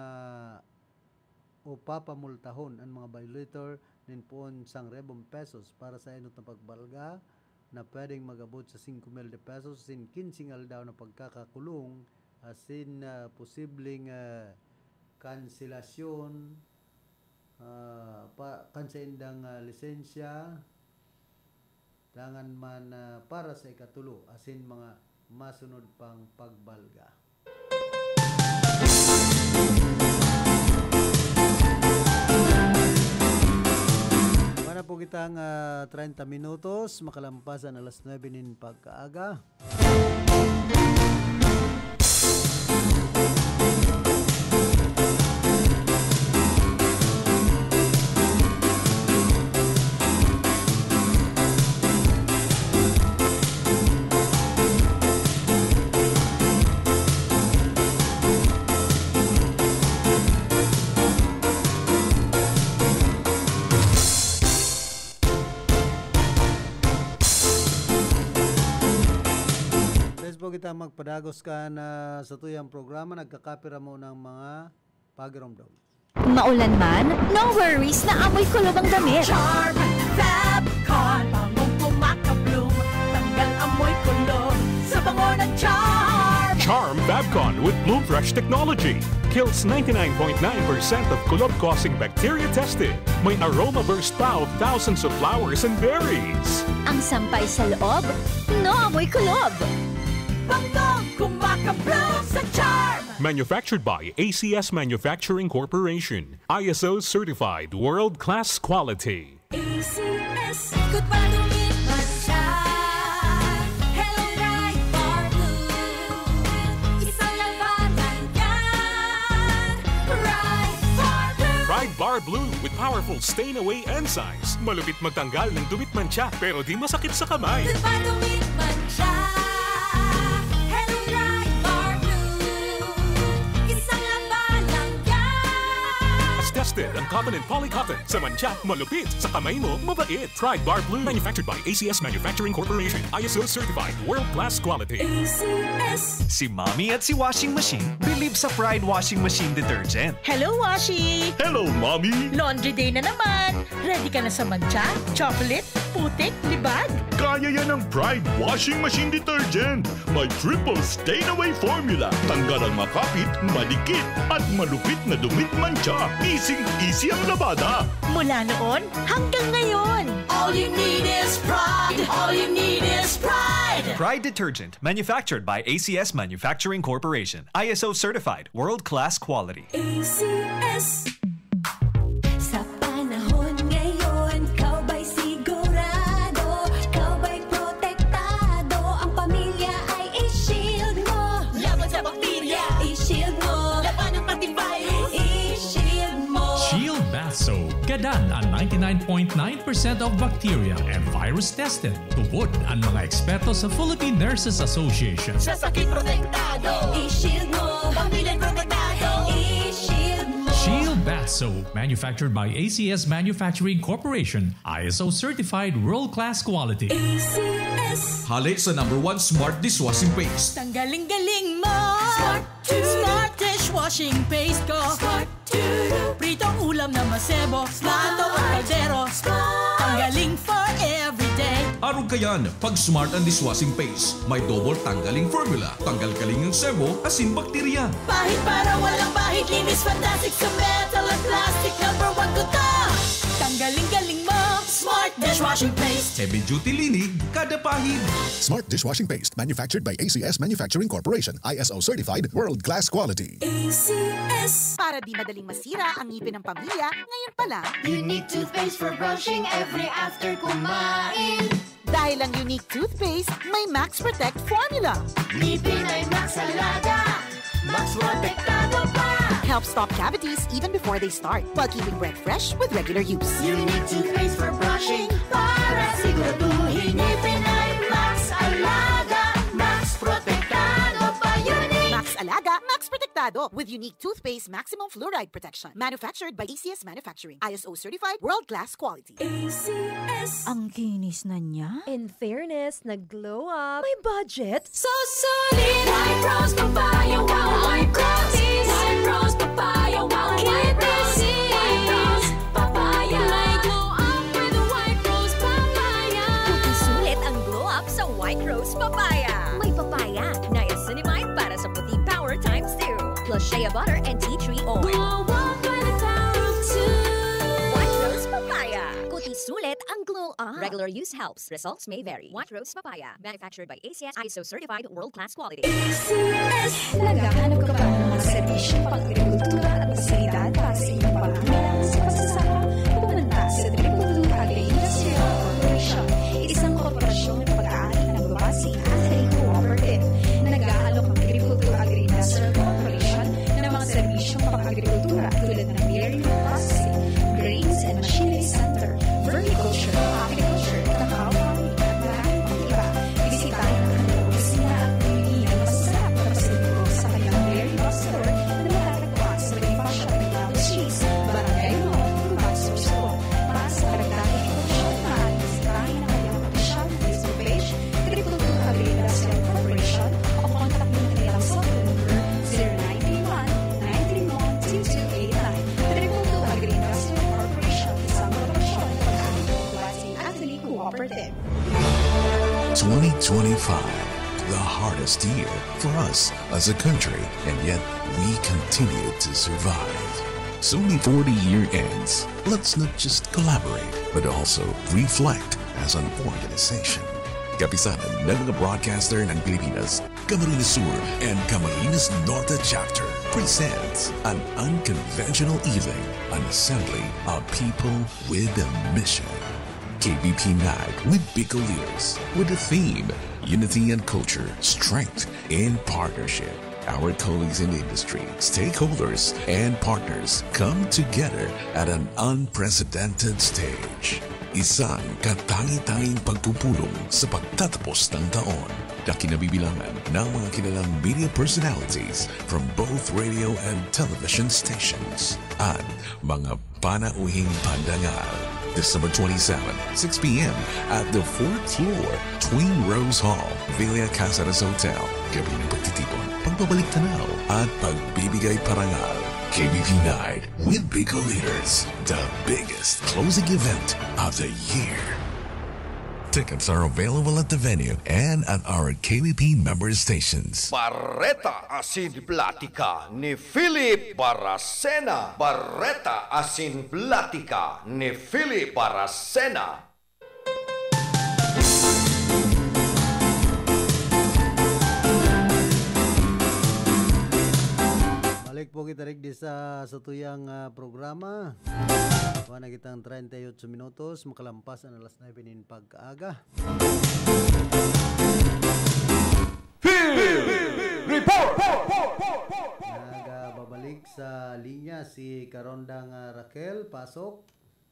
o papamultahon an mga violator nin poon sangribong pesos para sa enot na pagbalga na pwedeng mag-abot sa singko mil de pesos asin kinseng aldaw na pagkakakulong asin, ah, posibleng, ah, kanselasyon, ah, pa, kan saindang, ah, lisensya. Dangan man, ah, para sa ikatulo asin mga masunod pang pagbalga. Na po kitang, ah, treinta minutos, makalampas an alas nuebe nin pagkaaga. Despo kita magpadagos kan satuyang programa, nagkakapira mo ng mga pagiromdom. Maulan man, no worries na amoy kulob ang damit. Charm Fab Con, bangong kumakabloom, tanggal amoy kulob sa bango ng Charm. Charm Fab Con with Bloom Fresh technology kills ninety-nine point nine percent of kulob-causing bacteria tested. May aroma burst pa of thousands of flowers and berries. Ang sampay sa loob, no amoy kulob. Bangong kumakabloom sa Charm. Manufactured by A C S Manufacturing Corporation. I S O certified world-class quality. A C S. Good pa, dumit man siya. Hello, Pride Bar Blue. Isang labanan yan. Pride Bar Blue. Pride Bar Blue with powerful stain away enzymes. Malupit magtanggal ng dumit mantsa, pero di masakit sa kamay. Good pa, dumit man siya. Hello, Pride Bar Blue. Isang labanan yan. Tested ang cotton and poly cotton. Sa mantsa, malupit. Sa kamay mo, mabait. Pride Bar Blue. Manufactured by A C S Manufacturing Corporation. I S O certified. World-class quality. A C S. Si Mommy at si Washing Machine bilib sa Pride Washing Machine Detergent. Hello, Washi! Hello, Mommy! Laundry day na naman! Ready ka na sa mantsa, chocolate, putik, libag? Kaya yan ng Pride Washing Machine Detergent. May triple stain away formula. Tanggal ang makapit, madikit, at malupit na dumit mantsa. Easy-easy ang labada. Mula noon hanggang ngayon. All you need is Pride. All you need is Pride. Pride Detergent, manufactured by A C S Manufacturing Corporation. I S O certified, world-class quality. A C S. Sa panahon ngayon, ikaw ba'y sigurado? Ikaw ba'y protektado? Ang pamilya ay i-shield mo. Laban sa bakterya, i-shield mo. Laban ng antivirus, i-shield mo. Shield Bath Soap. Gadan ang ninety-nine point nine percent of bacteria and virus tested. Tubod an mga eksperto sa Philippine Nurses Association. Sa sakit protektado. I-shield mo. Pamilya protektado. I-shield mo. Shield Bath Soap, manufactured by A C S Manufacturing Corporation, I S O certified world-class quality. A C S. Hale sa number one smart dishwashing paste. Tanggaling-galing mo. Smart, smart dishwashing paste ko. Smart. Pritong ulam na masebo, plato o kaldero. Tanggaling for everyday. Arog kayan, pag Smart ang dishwashing paste. May double tanggaling formula. Tanggal kaling ang sebo, asin bakterya. Pahid para walang bahid, linis fantastic sa metal at plastic. Number one ko to. Tanggaling-galing mo, Smart dishwashing paste. Heavy duty linig, kada pahid. Smart dishwashing paste, manufactured by A C S Manufacturing Corporation, I S O certified, world class quality. A C S. Para di madaling masira ang ngipin ng pamilya, ngayon pa lang. Unique toothpaste for brushing every after kumain. Dahil ang Unique Toothpaste may Max Protect Formula. Ngipin ay Max Alaga, Max Protektado pa. Helps stop cavities even before they start, while keeping breath fresh with regular use. Unique Toothpaste for brushing para siguraduhin ngipin ay Max Alaga, Max Protektado pa. Unique. Max Alaga, Max Protektado with Unique Toothpaste Maximum Fluoride Protection. Manufactured by A C S Manufacturing. I S O certified, world class quality. A C S. Ang kinis na niya. In fairness, nag-glow up. May budget? So solid! White Rose Papaya, wow! White Rose! White Rose Papaya, wow! White Rose! White Rose Papaya! May glow up with White Rose Papaya! Puti sulit ang glow up sa White Rose Papaya. May papaya, niacinamide para sa puti power times two. Plus shea butter and tea tree oil. Glow up by the power of two. White Rose Papaya. Puti sulit ang glow up. Regular use helps. Results may vary. White Rose Papaya. Manufactured by A C S, I S O certified, world class quality. A C S. Naghahanap ka ba ng mga serbisyo, pag-agrikultura at pasilidad para sa iyong pangangailangan sa pagsasaka? Pumunta Sa Triple Two Agri-Industrial Corporation, isang korporasyong nagpag-aari na nagbabasing Agri-Cooperative. Nag-aalok ang Triple Two Agri-Industrial Corporation ng mga serbisyong pang-agrikultura tulad ng dairy processing, grains and machinery center, vermiculture, apiculture, cacao farming, at marami pang iba. Bisitahin ang kanilang opisina at bumili ng masasarap na pasalubong sa kanilang dairy box store na matatagpuan sa Bonifacio Mercado Street, Barangay Mall, Tuban, Sorsogon. Para sa karagdagang impormasyon, maaaring bisitahin ang kanilang opisyal na Facebook page, Triple Two Agri-Industrial Corporation, o kontakin ang kanilang cellphone number, zero nine three one, nine three one, two two eight nine. Triple Two Agri-Industrial Corporation, isang korporasyon ng pag-aari ng Duwasi Agri Cooperative. Twenty twenty-five, the hardest year for us as a country, and yet we continue to survive. So before the year ends, let's not just collaborate, but also reflect as an organization. Kapisanan ng mga broadcaster ng Pilipinas, Camarines Sur and Camarines Norte Chapter presents an unconventional evening, an assembly of people with a mission. K B P Night with Bicol Leaders, with the theme Unity and Culture, Strength in Partnership. Our colleagues in the industry, stakeholders, and partners come together at an unprecedented stage. Isang katangi-tanging pagpupulong sa pagtatapos ng taon na kinabibilangan ng mga kilalang media personalities from both radio and television stations at mga panauhing pandangal. December twenty-seven, six p.m. at the fourth floor, Twin Rose Hall, Villa Caceres Hotel. Gabi ng pagtitipon, pagbabalik tanaw, at pagbibigay parangal. K B P Night with Bicol Leaders, the biggest closing event of the year. Tickets are available at the venue and at our K B P member stations. Bareta asin Platika ni Philip Baracena. Bareta asin Platika ni Philip Baracena. Balik po kita rigdi sa satuyang, ah, programa. Kuha na kitang treinta y ocho minutos, makalampas ang alas nuebe nin pag-aga. Field Report! Nagbabalik sa linya si Karondang, ah, Raquel. Pasok.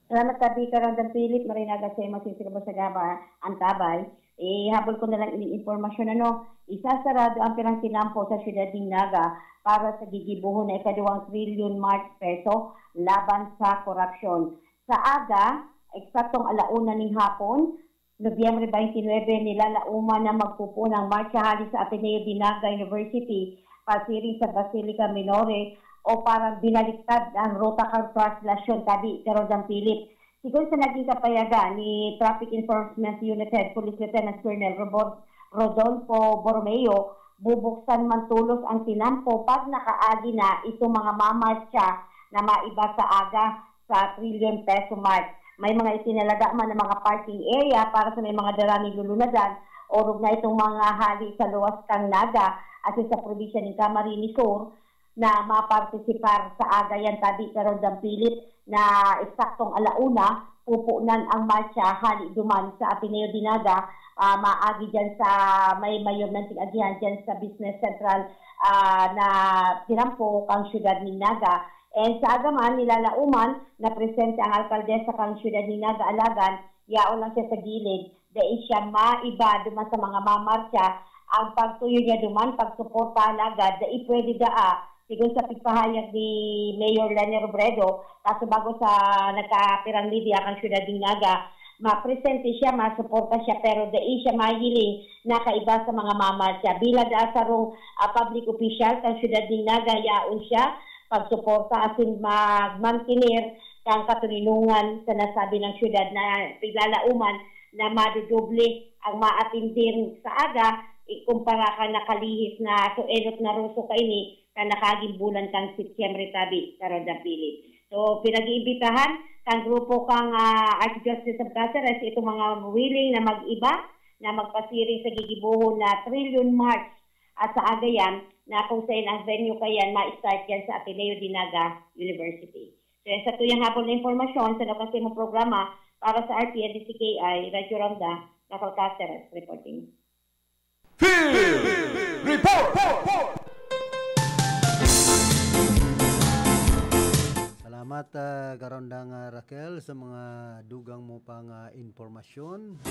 Salamat, Tabi, Karondang Philip. Maray na aga sa iyo, masisig ka ba sa gaba, antabay? Eh, habol ko na lang ining impormasyon, ano, isasarado ang pirang tinampo sa siyudad nin Naga para sa gigibohon na ikaduwang trilyon mark peso laban sa korupsyon. Sa aga, eksaktong ala una ning hapon, Nobyembre twenty-nine, nilalaoman na magpupuon ang marcha hali sa Ateneo de Naga University, pasiring sa Basilica Minore, o parang binaliktad ang ruta kan traslasyon, Tabi, Karondang Philip. Sigon sa naging kapayagan ni Traffic Enforcement Unit Head Police Lieutenant Colonel Robor-, Rodolfo Borromeo, bubuksan man tolos ang tinampo pag nakaagi na itong mga mamarcha na maiba sa aga sa trilyon peso mark. May mga itinalaga man na mga parking area para sa may mga dara nin lulunadan, orog na itong mga hali sa luwas kan Naga, asin sa probinsya nin Camarines Sur, na mapartisipar sa aga yan, Tabi, Karondang Philip, na eksaktong ala una, pupunan ang marcha hali duman sa Ateneo de Naga, ah, maagi dyan sa may mayor ng ting-agihan dyan sa Business Central, ah, na tinampo kang siyudad nin Naga. And sa aga man, nilalaoman na presente ang alkaldesa kan siyudad nin Naga, alagad yaon lang siya sa gilid, dai siya maiba duman sa mga mamarcha. Ang pagtuyo niya duman, pagsuporta alagad, dai pwede daa, sigon sa pagpahayag ni Mayor Leni Robredo, kaso bago sa nagkapirang media kan siyudad nin Naga, mapresente siya, masuporta siya, pero dai siya mahiling na kaiba sa mga mamarcha. Bilang daa sarong, ah, public official kan siyudad nin Naga, yaon siya pagsuporta asin magmantener kan katoninongan sa nasabi ng siyudad na piglalauman na madodoble ang maatindir sa aga, ikumpara kan nakalihis na so enot na roso kaini kan nakaaging bulan kan Setyembre, Tabi, Karondang Philip. So, pinag-iimbitahan kan grupo kan, ah, Archdiocese of Caceres itong mga willing na mag-iba, na magpasiring sa gigibohon na Trillion March, at sa aga yan, na kung saan ang venue kayan ma-start yan sa Ateneo de Naga University. Kaya sa tuyang hapon na impormasyon sa lokal sa imong programa para sa R P N D C K I Radyo Ronda, Nakal Cáceres reporting. Field Report! Salamat, ah, Karondang, ah, Raquel, sa mga dugang mo pang, ah, impormasyon.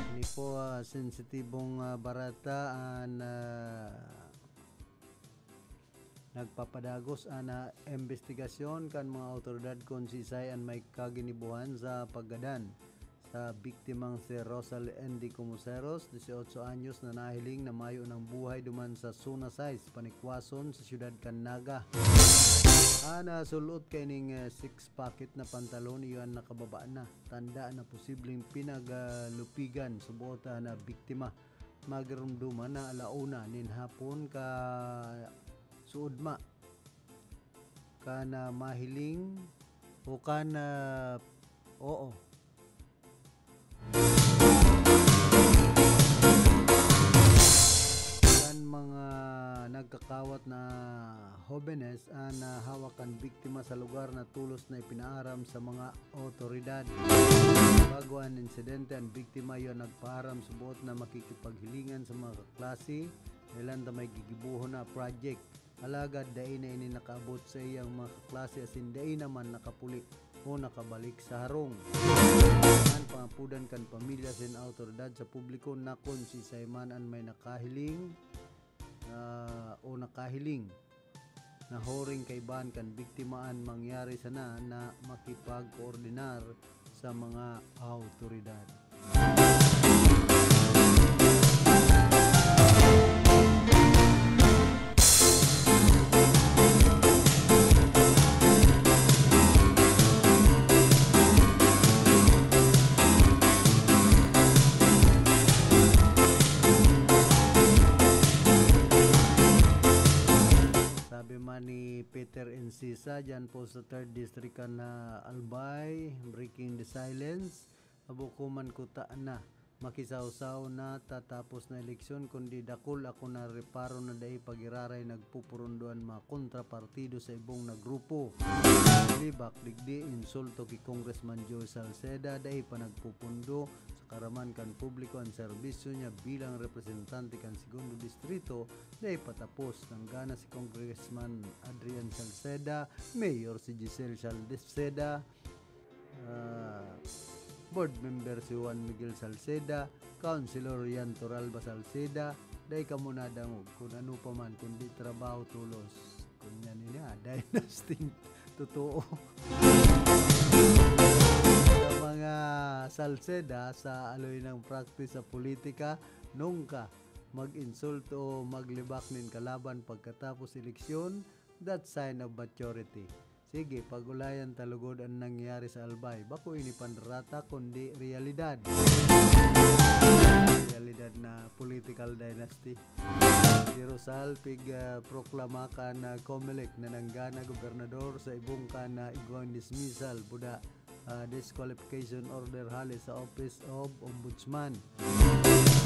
Ini po, ah, sensitibong, ah, barata an, ah, nagpapadagos an, ah, imbestigasyon kan mga awtoridad kun siisay an may kaginibohan sa paggadan sa biktimang si Rosal Andy Comuseros, dieciocho anyos, na nahiling na mayo nang buhay duman sa Zona sais, Panikwason, sa siyudad kan Naga. An, ah, sul-ot kaining, ah, six pocket na pantalon iyo an nakababa na, tanda na posibleng pinaglupigan subot an, ah, biktima. Magiromdoman na ala una nin hapon ka suodma, kan, ah, mahiling o kan, ah, oo. Kan mga nagkakawat na hobenes an, ah, hawak kan biktima sa lugar na tolos na ipinaaram sa mga awtoridad. Bago an insidente, an biktima iyo nagpaaram subot na makikipaghilingan sa mga kaklase dahelan ta may gigibohon na project. Alagad dai na ini nakaabot sa iyang mga kaklase asin dai naman nakapuli o nakabalik sa harong. An pangapodan kan pamilya asin awtoridad sa publiko na kun siisay man an may nakahiling, ah, o nakahiling na huring kaibahan kan biktima an mangyari sana na makipagkoordinar sa mga awtoridad. Sabi man ni Peter Encisa, dyan po sa third District kan, ah, Albay, breaking the silence. Abo ko man kuta na, makisawsaw na ta tapos na eleksyon, kundi dakul ako na reparo na dai pa giraray nagpupurundo an mga kontrapartido sa ibong na grupo. Libak digdi, insulto ki Congressman Joey Salceda, dai pa nagpupundo sa karaman kan publiko an serbisyo niya bilang representante kan Segundo Distrito, dai pa tapos. Nanggana si Congressman Adrian Salceda, Mayor si Giselle Salceda, ah, Board Member si Juan Miguel Salceda, Councilor Yan Toralba Salceda, dai kamo nadangog kun ano pa man kundi trabaho tolos. Kun yan ini, ah, dynasty totoo. Sa mga Salceda, sa aloy ng practice sa politika, nungka mag-insulto o maglibak nin kalaban pagkatapos eleksyon, that sign of maturity. Sige, pag-ulayan ta lugod an nangyari sa Albay. Bako ini panrata, kundi realidad. Realidad na political dynasty. Si Rosal, pig, ah, proklama kan, ah, Comelec na nanggana gobernador sa ibong kan, ah, igwang dismissal, buda, ah, disqualification order hale sa Office of Ombudsman.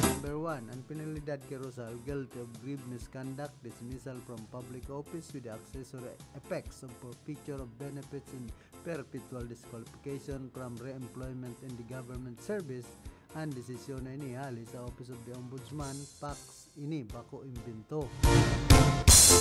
Number one, an penalidad ki Rosal, guilty of grave misconduct, dismissal from public office with the accessory effects of forfeiture of benefits in perpetual disqualification from re-employment in the government service. An desisyon na ini hale sa Office of the Ombudsman, facts ini, bako imbento.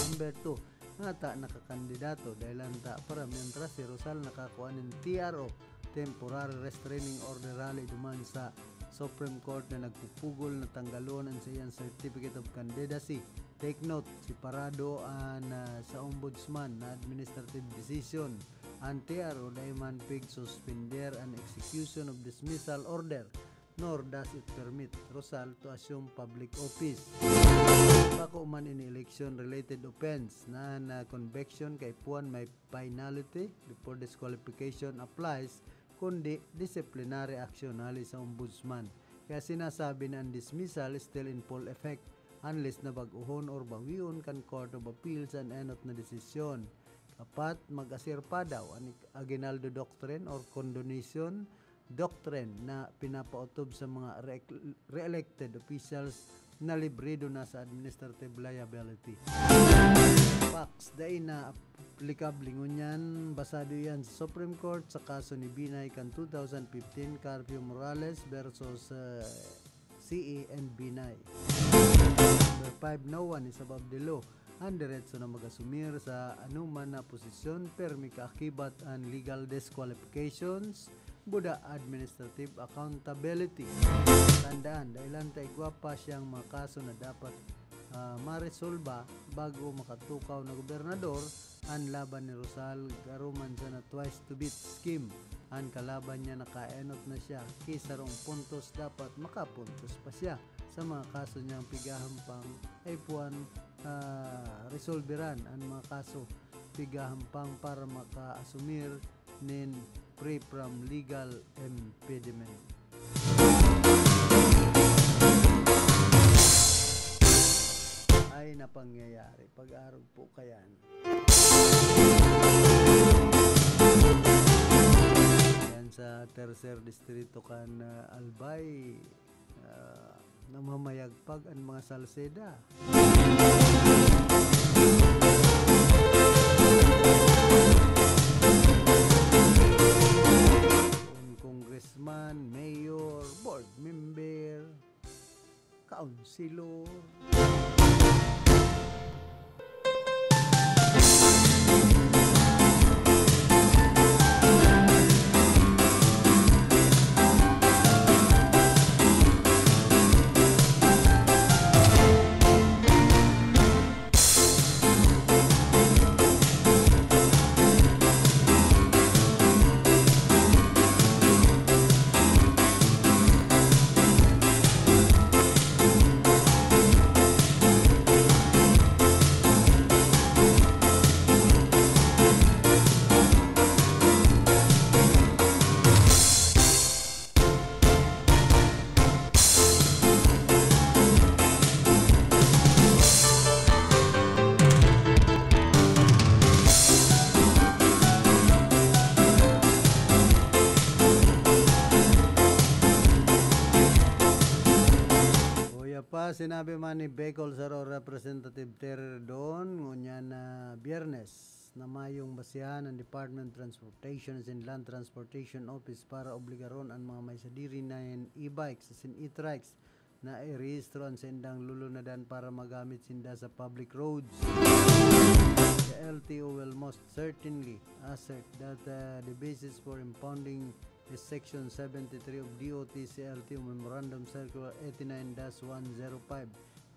Number two, ngata nakakandidato, dahelan ta para mientras si Rosal nakakua nin T R O, temporary restraining order hale duman sa Supreme Court na nagpupugol na tanggalon an saiyang Certificate of Candidacy. Take note, separado an, ah, sa Ombudsman na administrative decision. An T R O dai man pig suspender an execution of dismissal order, nor does it permit Rosal to assume public office. Bako man ini election-related offense na an, ah, conviction kaipuhan may finality before disqualification applies, kundi disciplinary action hale sa Ombudsman. Kaya sinasabi na an dismissal is still in full effect unless na bag-ohon or bawion kan Court of Appeals an enot na desisyon. Apat, mag-asirpa daw an Aguinaldo Doctrine or Condonation Doctrine na pinapaotob sa mga re-, re-elected officials nalibrido na sa administrative liability. Facts, dai na aplikable ngunyan, basado iyan sa Supreme Court sa kaso ni Binay kan two thousand fifteen, Carpio Morales versus, uh, C A and Binay. Number five, no one is above the law. An deretso na mag-asumir sa anoman na posisyon, permi kaakibat an legal disqualifications, buda administrative accountability. Tandaan, dai lang ta igwa pa siyang mga kaso na dapat, ah, maresolba bago makatukaw na gobernador, an laban ni Rosal, garo man sana twice to beat scheme. An kalaban niya nakaenot na siya, ki sarong puntos dapat makapuntos pa siya. Sa mga kaso niyang pigahampang, ay puwan, ah, resolveran an mga kaso pigahampang para makaasumir nin free from legal impediment. Ay, napangyayari. Pag-arog po kayan. Yan sa tercer distrito kan, ah, Albay, ah, namamayagpag an mga Salceda. Kung congressman, mayor, board member, Councilor. Uya pa, sinabi man ni Bicol Saro Representative Terry Redon, ngunyan na Biyernes, na mayong basihan ang Department of Transportation asin Land Transportation Office para obligaron an mga may sadiri na e-bikes asin e-trikes na irehistro an saindang lulunadan para magamit sinda sa public roads. The L T O will most certainly assert that, uh, the basis for impounding is Section seventy-three of D O T C L T O Memorandum Circular eighty-nine dash one zero five,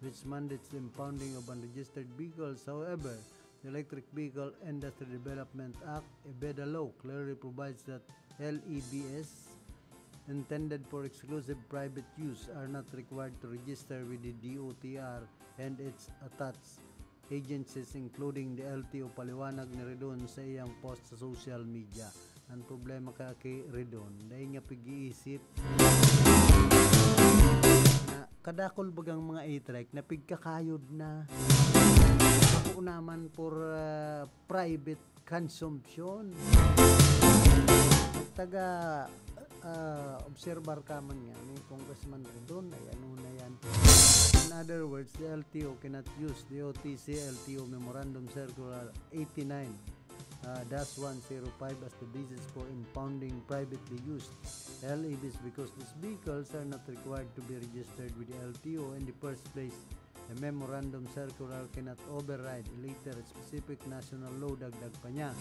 which mandates the impounding of unregistered vehicles. However, the Electric Vehicle Industry Development Act, EVEDA law, clearly provides that L E B S intended for exclusive private use are not required to register with the D O T R and its attached agencies, including the L T O. Paliwanag ni Redon sa iyang post sa social media. Ang problema kaya ki Redon, dai niya pag-iisip na kadakul bagang mga e-trike na pigkakayod na. Ako naman for, ah, private consumption. Taga, ah, obserbar ka man nga ni Congressman Redon, ay ano na yan. In other words, the L T O cannot use the O T C L T O Memorandum Circular eighty-nine, uh, dash one zero five as the basis for impounding privately used L E Vs because these vehicles are not required to be registered with the L T O in the first place. A memorandum circular cannot override a later specific national law, dagdag pa niya.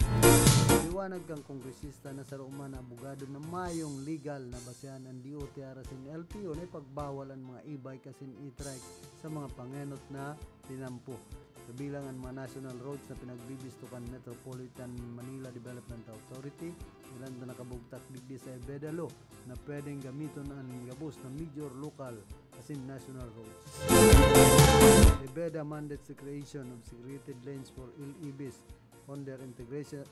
Liwanag kang kongresista na saro man na abogado na mayong legal na basehan ang D O T R asin L T O na ipagbawal ang mga e-bike asin e-trike sa mga pangenot na tinampo. Kabilang ang mga national roads na pinagbibisto kan Metropolitan Manila Development Authority, ilan na nakabugtak digdi sa EVEDA law na pwedeng gamiton an gabos na major local asin national roads. EVEDA mandates the creation of segregated lanes for L E Vs on their integration,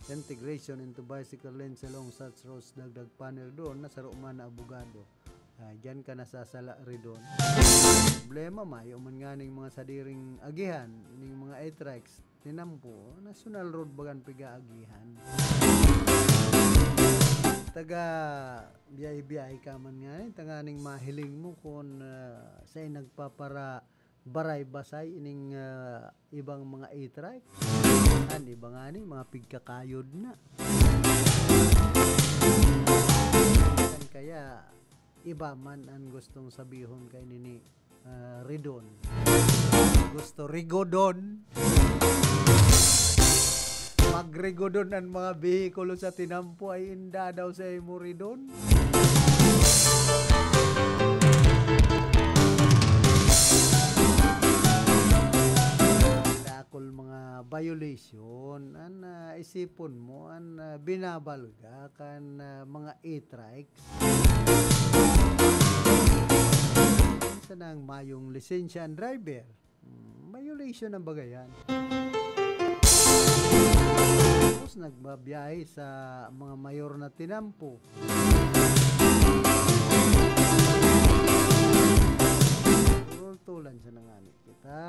integration into bicycle lanes along such roads, dagdag pa ni Redon na saro man na abogado. Ah, diyan ka nasasala, Redon. Problema, mayo man nga ning mga sadiring agihan, ning mga e-trikes, tinampo, national road bagan pigaagihan. Taga biyahe-biyahe ka man ngani, tanganing mahiling mo kun, ah, saen nagpapara-, baray-basay ining, ah, ibang mga e-trike. An iba ngani, mga pigkakayod na. Kan kaya, iba man an gustong sabihon kaini ni ah, ridon. Gusto rigodon. Magrigodon an mga behikulo sa tinampo ay inda daw sa imo ridon. Dakul mga violation an, ah, isipon mo, an, ah, binabalga kan, ah, mga e-trike. Minsan ang mayong lisensya ang driver. Hmm, violation ang bagay yan. Tapos nagbabiyahe sa mga mayor na tinampo. Turultulan siya na ngani kita.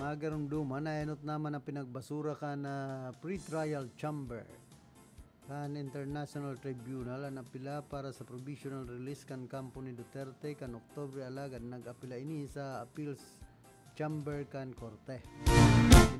Magarumduman na enot naman ang pinagbasura kan, ah, pre-trial chamber kan International Tribunal an apela para sa provisional release kan kampo ni Duterte kan Oktubre, alagad nag-apela ini sa appeals chamber kan korte.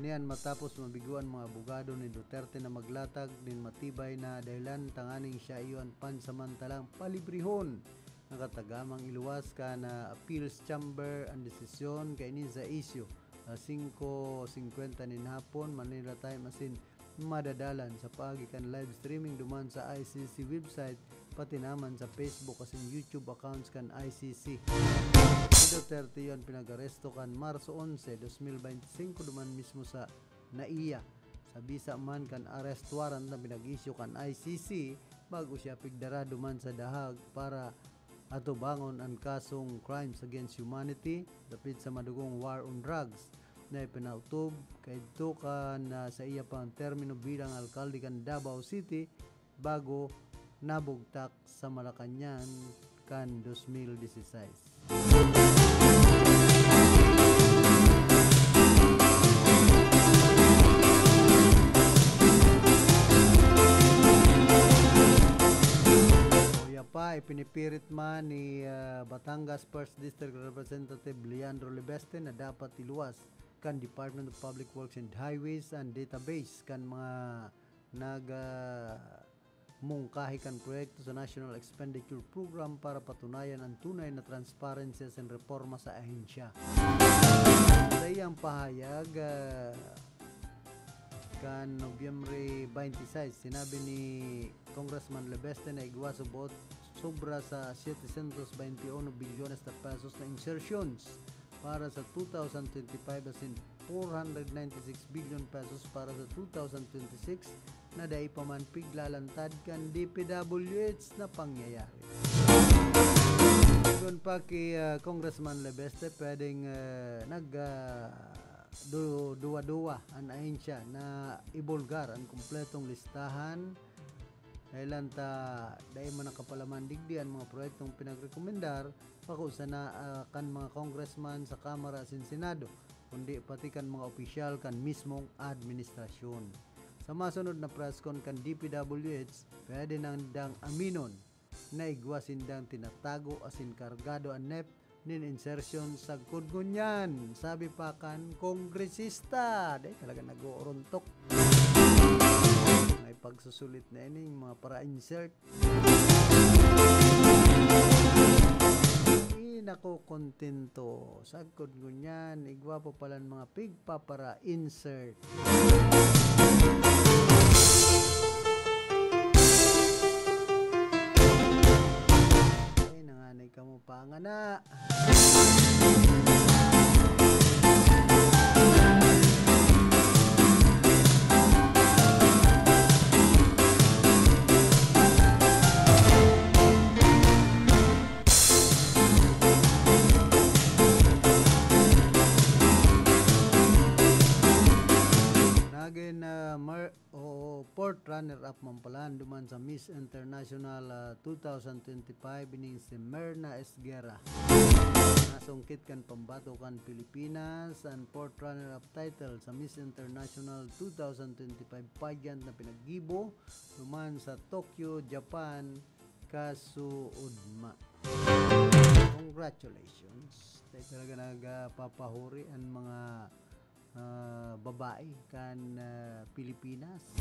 Ini an matapos mabigo an mga abogado ni Duterte na maglatag nin matibay na dahilan tanganing siya iyo an pansamantalang palibrehon. Nakatagamang iluwas kan, ah, appeals chamber an desisyon kaini sa isyu. Alas singko singkwenta nin hapon, Manila time, asin madadalan sa paagi kan live streaming duman sa I C C website, pati naman sa Facebook asin YouTube accounts kan I C C. Si Duterte iyo an pinag-aresto kan Marso onse, dos mil bente singko, duman mismo sa NAIA, sa bisa man kan arrest warrant na pinag-issue kan I C C, bago siya pigdara duman sa The Hague para atubangon an kasong crimes against humanity dapit sa madugong war on drugs na ipinautob kaidto kan, ah, saiya pang termino bilang alkalde kan Davao City bago nabugtak sa Malacañang kan dos mil disisais. Kuya pa, ipinipirit man ni, ah, Batangas First District Representative Leandro Lebeste na dapat iluwas kan Department of Public Works and Highways an database kan mga nag, ah, mungkahi kan proyekto sa National Expenditure Program para patunayan an tunay na transparency asin reforma sa ahensya. Sa iyang pahayag, ah, kan Nobyembre twenty-six, sinabi ni Congressman Lebeste na igwa subot sobra sa setecientos veintiuno bilyones na pesos na insertions para sa two thousand twenty-five asin four hundred ninety-six billion pesos para sa two thousand twenty-six na dai pa man piglalantad kan D P W H na pangyayari. Sigon pa ki, ah, Congressman Lebeste, pwedeng, ah, nag, ah, du-, duwa-duwa an ahensya na ibulgar an kompletong listahan. Dahelan ta dai man nakapalaman digdi an mga proyektong pinagrekomendar, bako sana, ah, kan mga congressman sa Kamara asin Senado, kundi pati kan mga opisyal kan mismong administrasyon. Sa masunod na press con kan D P W H, pwede nandang aminon na igwa sindang tinatago asin kargado an NEP nin insertion sagkod ngunyan, sabi pa kan kongresista. Dai talaga nag-oorontok. May pagsusulit na ining mga para-insert. Di nakokontento. Sagkod ngunyan, igwa pa palan mga pigpapara-insert. Ay, nanganay kamo pangana. Nagin, ah, mar-, o, fourth runner-up man pala duman sa Miss International, ah, two thousand twenty-five, ining si Merna Esguerra. Nasungkit kan pambato kan Pilipinas an fourth runner-up title sa Miss International two thousand twenty-five pageant na pinaggibo duman sa Tokyo, Japan, kasuodma. Congratulations. Tayo talaga nagpapahuri an mga, ah, babae kan, ah, Pilipinas.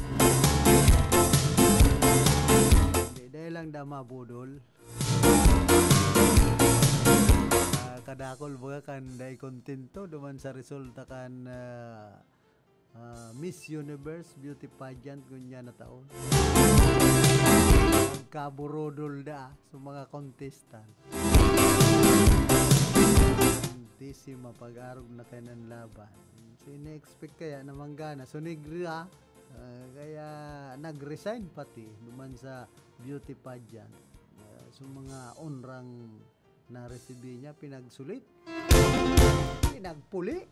Hindi, dahil lang da mabudol. Ah, kadakol baga kan dai kontento duman sa resulta kan, ah, ah, Miss Universe Beauty Pageant ngunyan na taon. Nagkaburudol da sa mga contestant. Hindi si mapag-arog na kainan laban. Sini-expect kaya na manggana. So, negra, ah, kaya nag-resign pati duman sa beauty pageant. Ah, so, mga onrang na-receive niya, pinagsulit, pinagpuli.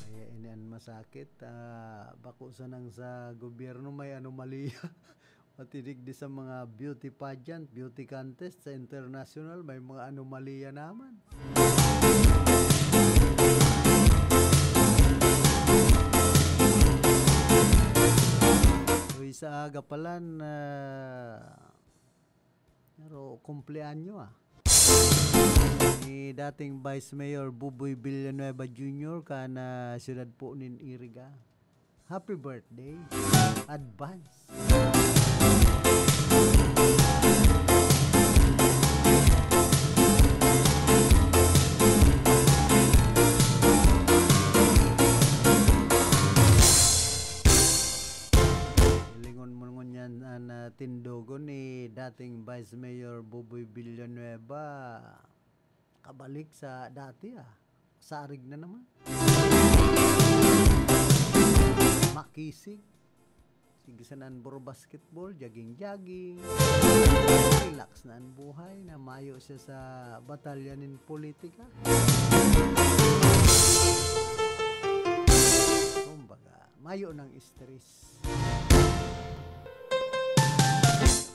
Kaya ini an masakit, ah, bako sanang sa gobyerno may anomalya. Pati digdi sa mga beauty pageant, beauty contest sa international, may mga anomalya naman. Uy, sa aga palan, ah, pero kumpleanyo, ah. Ni dating Vice Mayor Buboy Villanueva Junior kan, ah, siyudad po nin Iriga. Happy birthday. Advance. Lingon mo ngunyan an, ah, tindogon ni dating Vice Mayor Buboy Villanueva. Kabalik sa dati, ah. Sarig na naman. Makisig. Sige, sa nan buro basketball, jogging-jogging. Relax na an buhay, na mayo siya sa batalya nin politika. Kumbaga, mayo nang stress.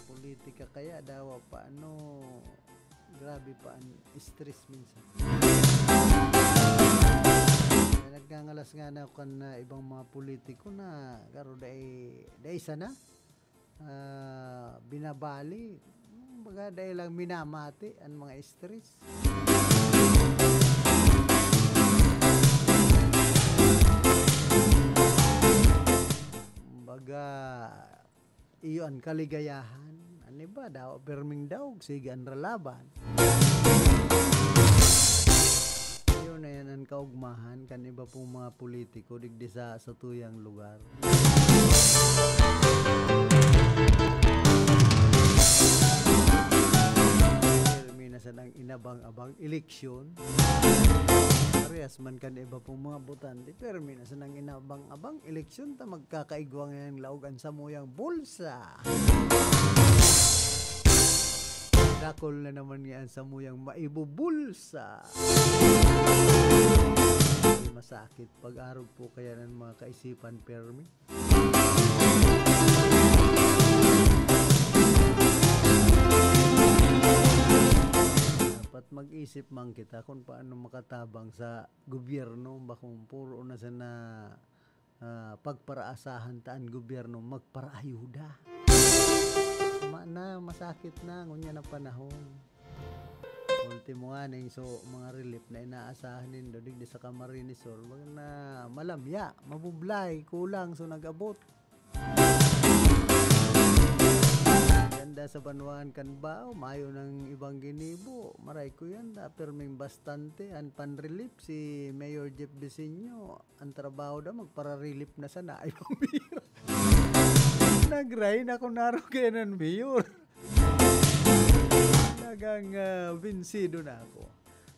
Politika kaya dawa pa, ano, grabe pa an stress minsan. Kaya nagngangalas nga na ako kan, ah, ibang mga politiko na garo dai, dai sana, ah, binabali. Kumbaga, dai lang minamati an mga stress. Kumbaga, iyo an kaligayahan. An iba daw, pirming daog, sige an ralaban. Iyo na yan an kaugmahan kan iba pong mga politiko digdi sa satuyang lugar. Pirmi na sanang inabang-abang eleksyon. Parehas man kan iba pong mga botante, pirmi na sanang inabang-abang eleksyon ta magkakaigwa ngayang laog an samuyang bulsa. Dakul na naman nga an samuyang maibubulsa. Masakit pag-arog po kaya ng mga kaisipan, pirmi. Dapat mag-isip man kita kung paano makatabang sa gobyerno, bakong puro na sana, ah, pagparaasahan ta an gobyerno magparaayuda. Tama na, masakit na, ngunyan na panahon. Ultimo nga ning so, mga relief na inaasahan nindo digdi sa Camarines Sur, wag na malamya, mabublay, kulang, so nag-abot. Ganda sa banwaan kan Bao, mayo nang ibang ginibo. Maray ko yan, da, pirming bastante. An panrelief, si Mayor Jeff Bisinyo, ang trabaho daw, magpararelief na sana. Ay, pambira. Nag-resign ako, naro kaya ng mayor. Talagang, ah, binsido na ako.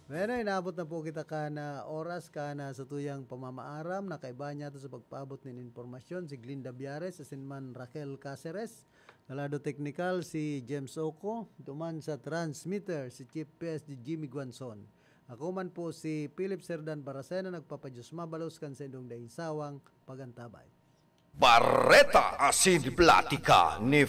Bueno, inabot na po kita kan oras kan satuyang pamamaaram. Nakaiba niya to sa pagpaabot nin impormasyon si Glinda Biares asin man Raquel Caceres. Sa lado teknikal, si James Oco. Duman sa transmitter, si Chief P S D Jimmy Guanzon. Ako man po si Philip Serdan Baracena, nagpapadiyos mabalos kan sa indong daing sawang pagantabay. Bareta asin platika ni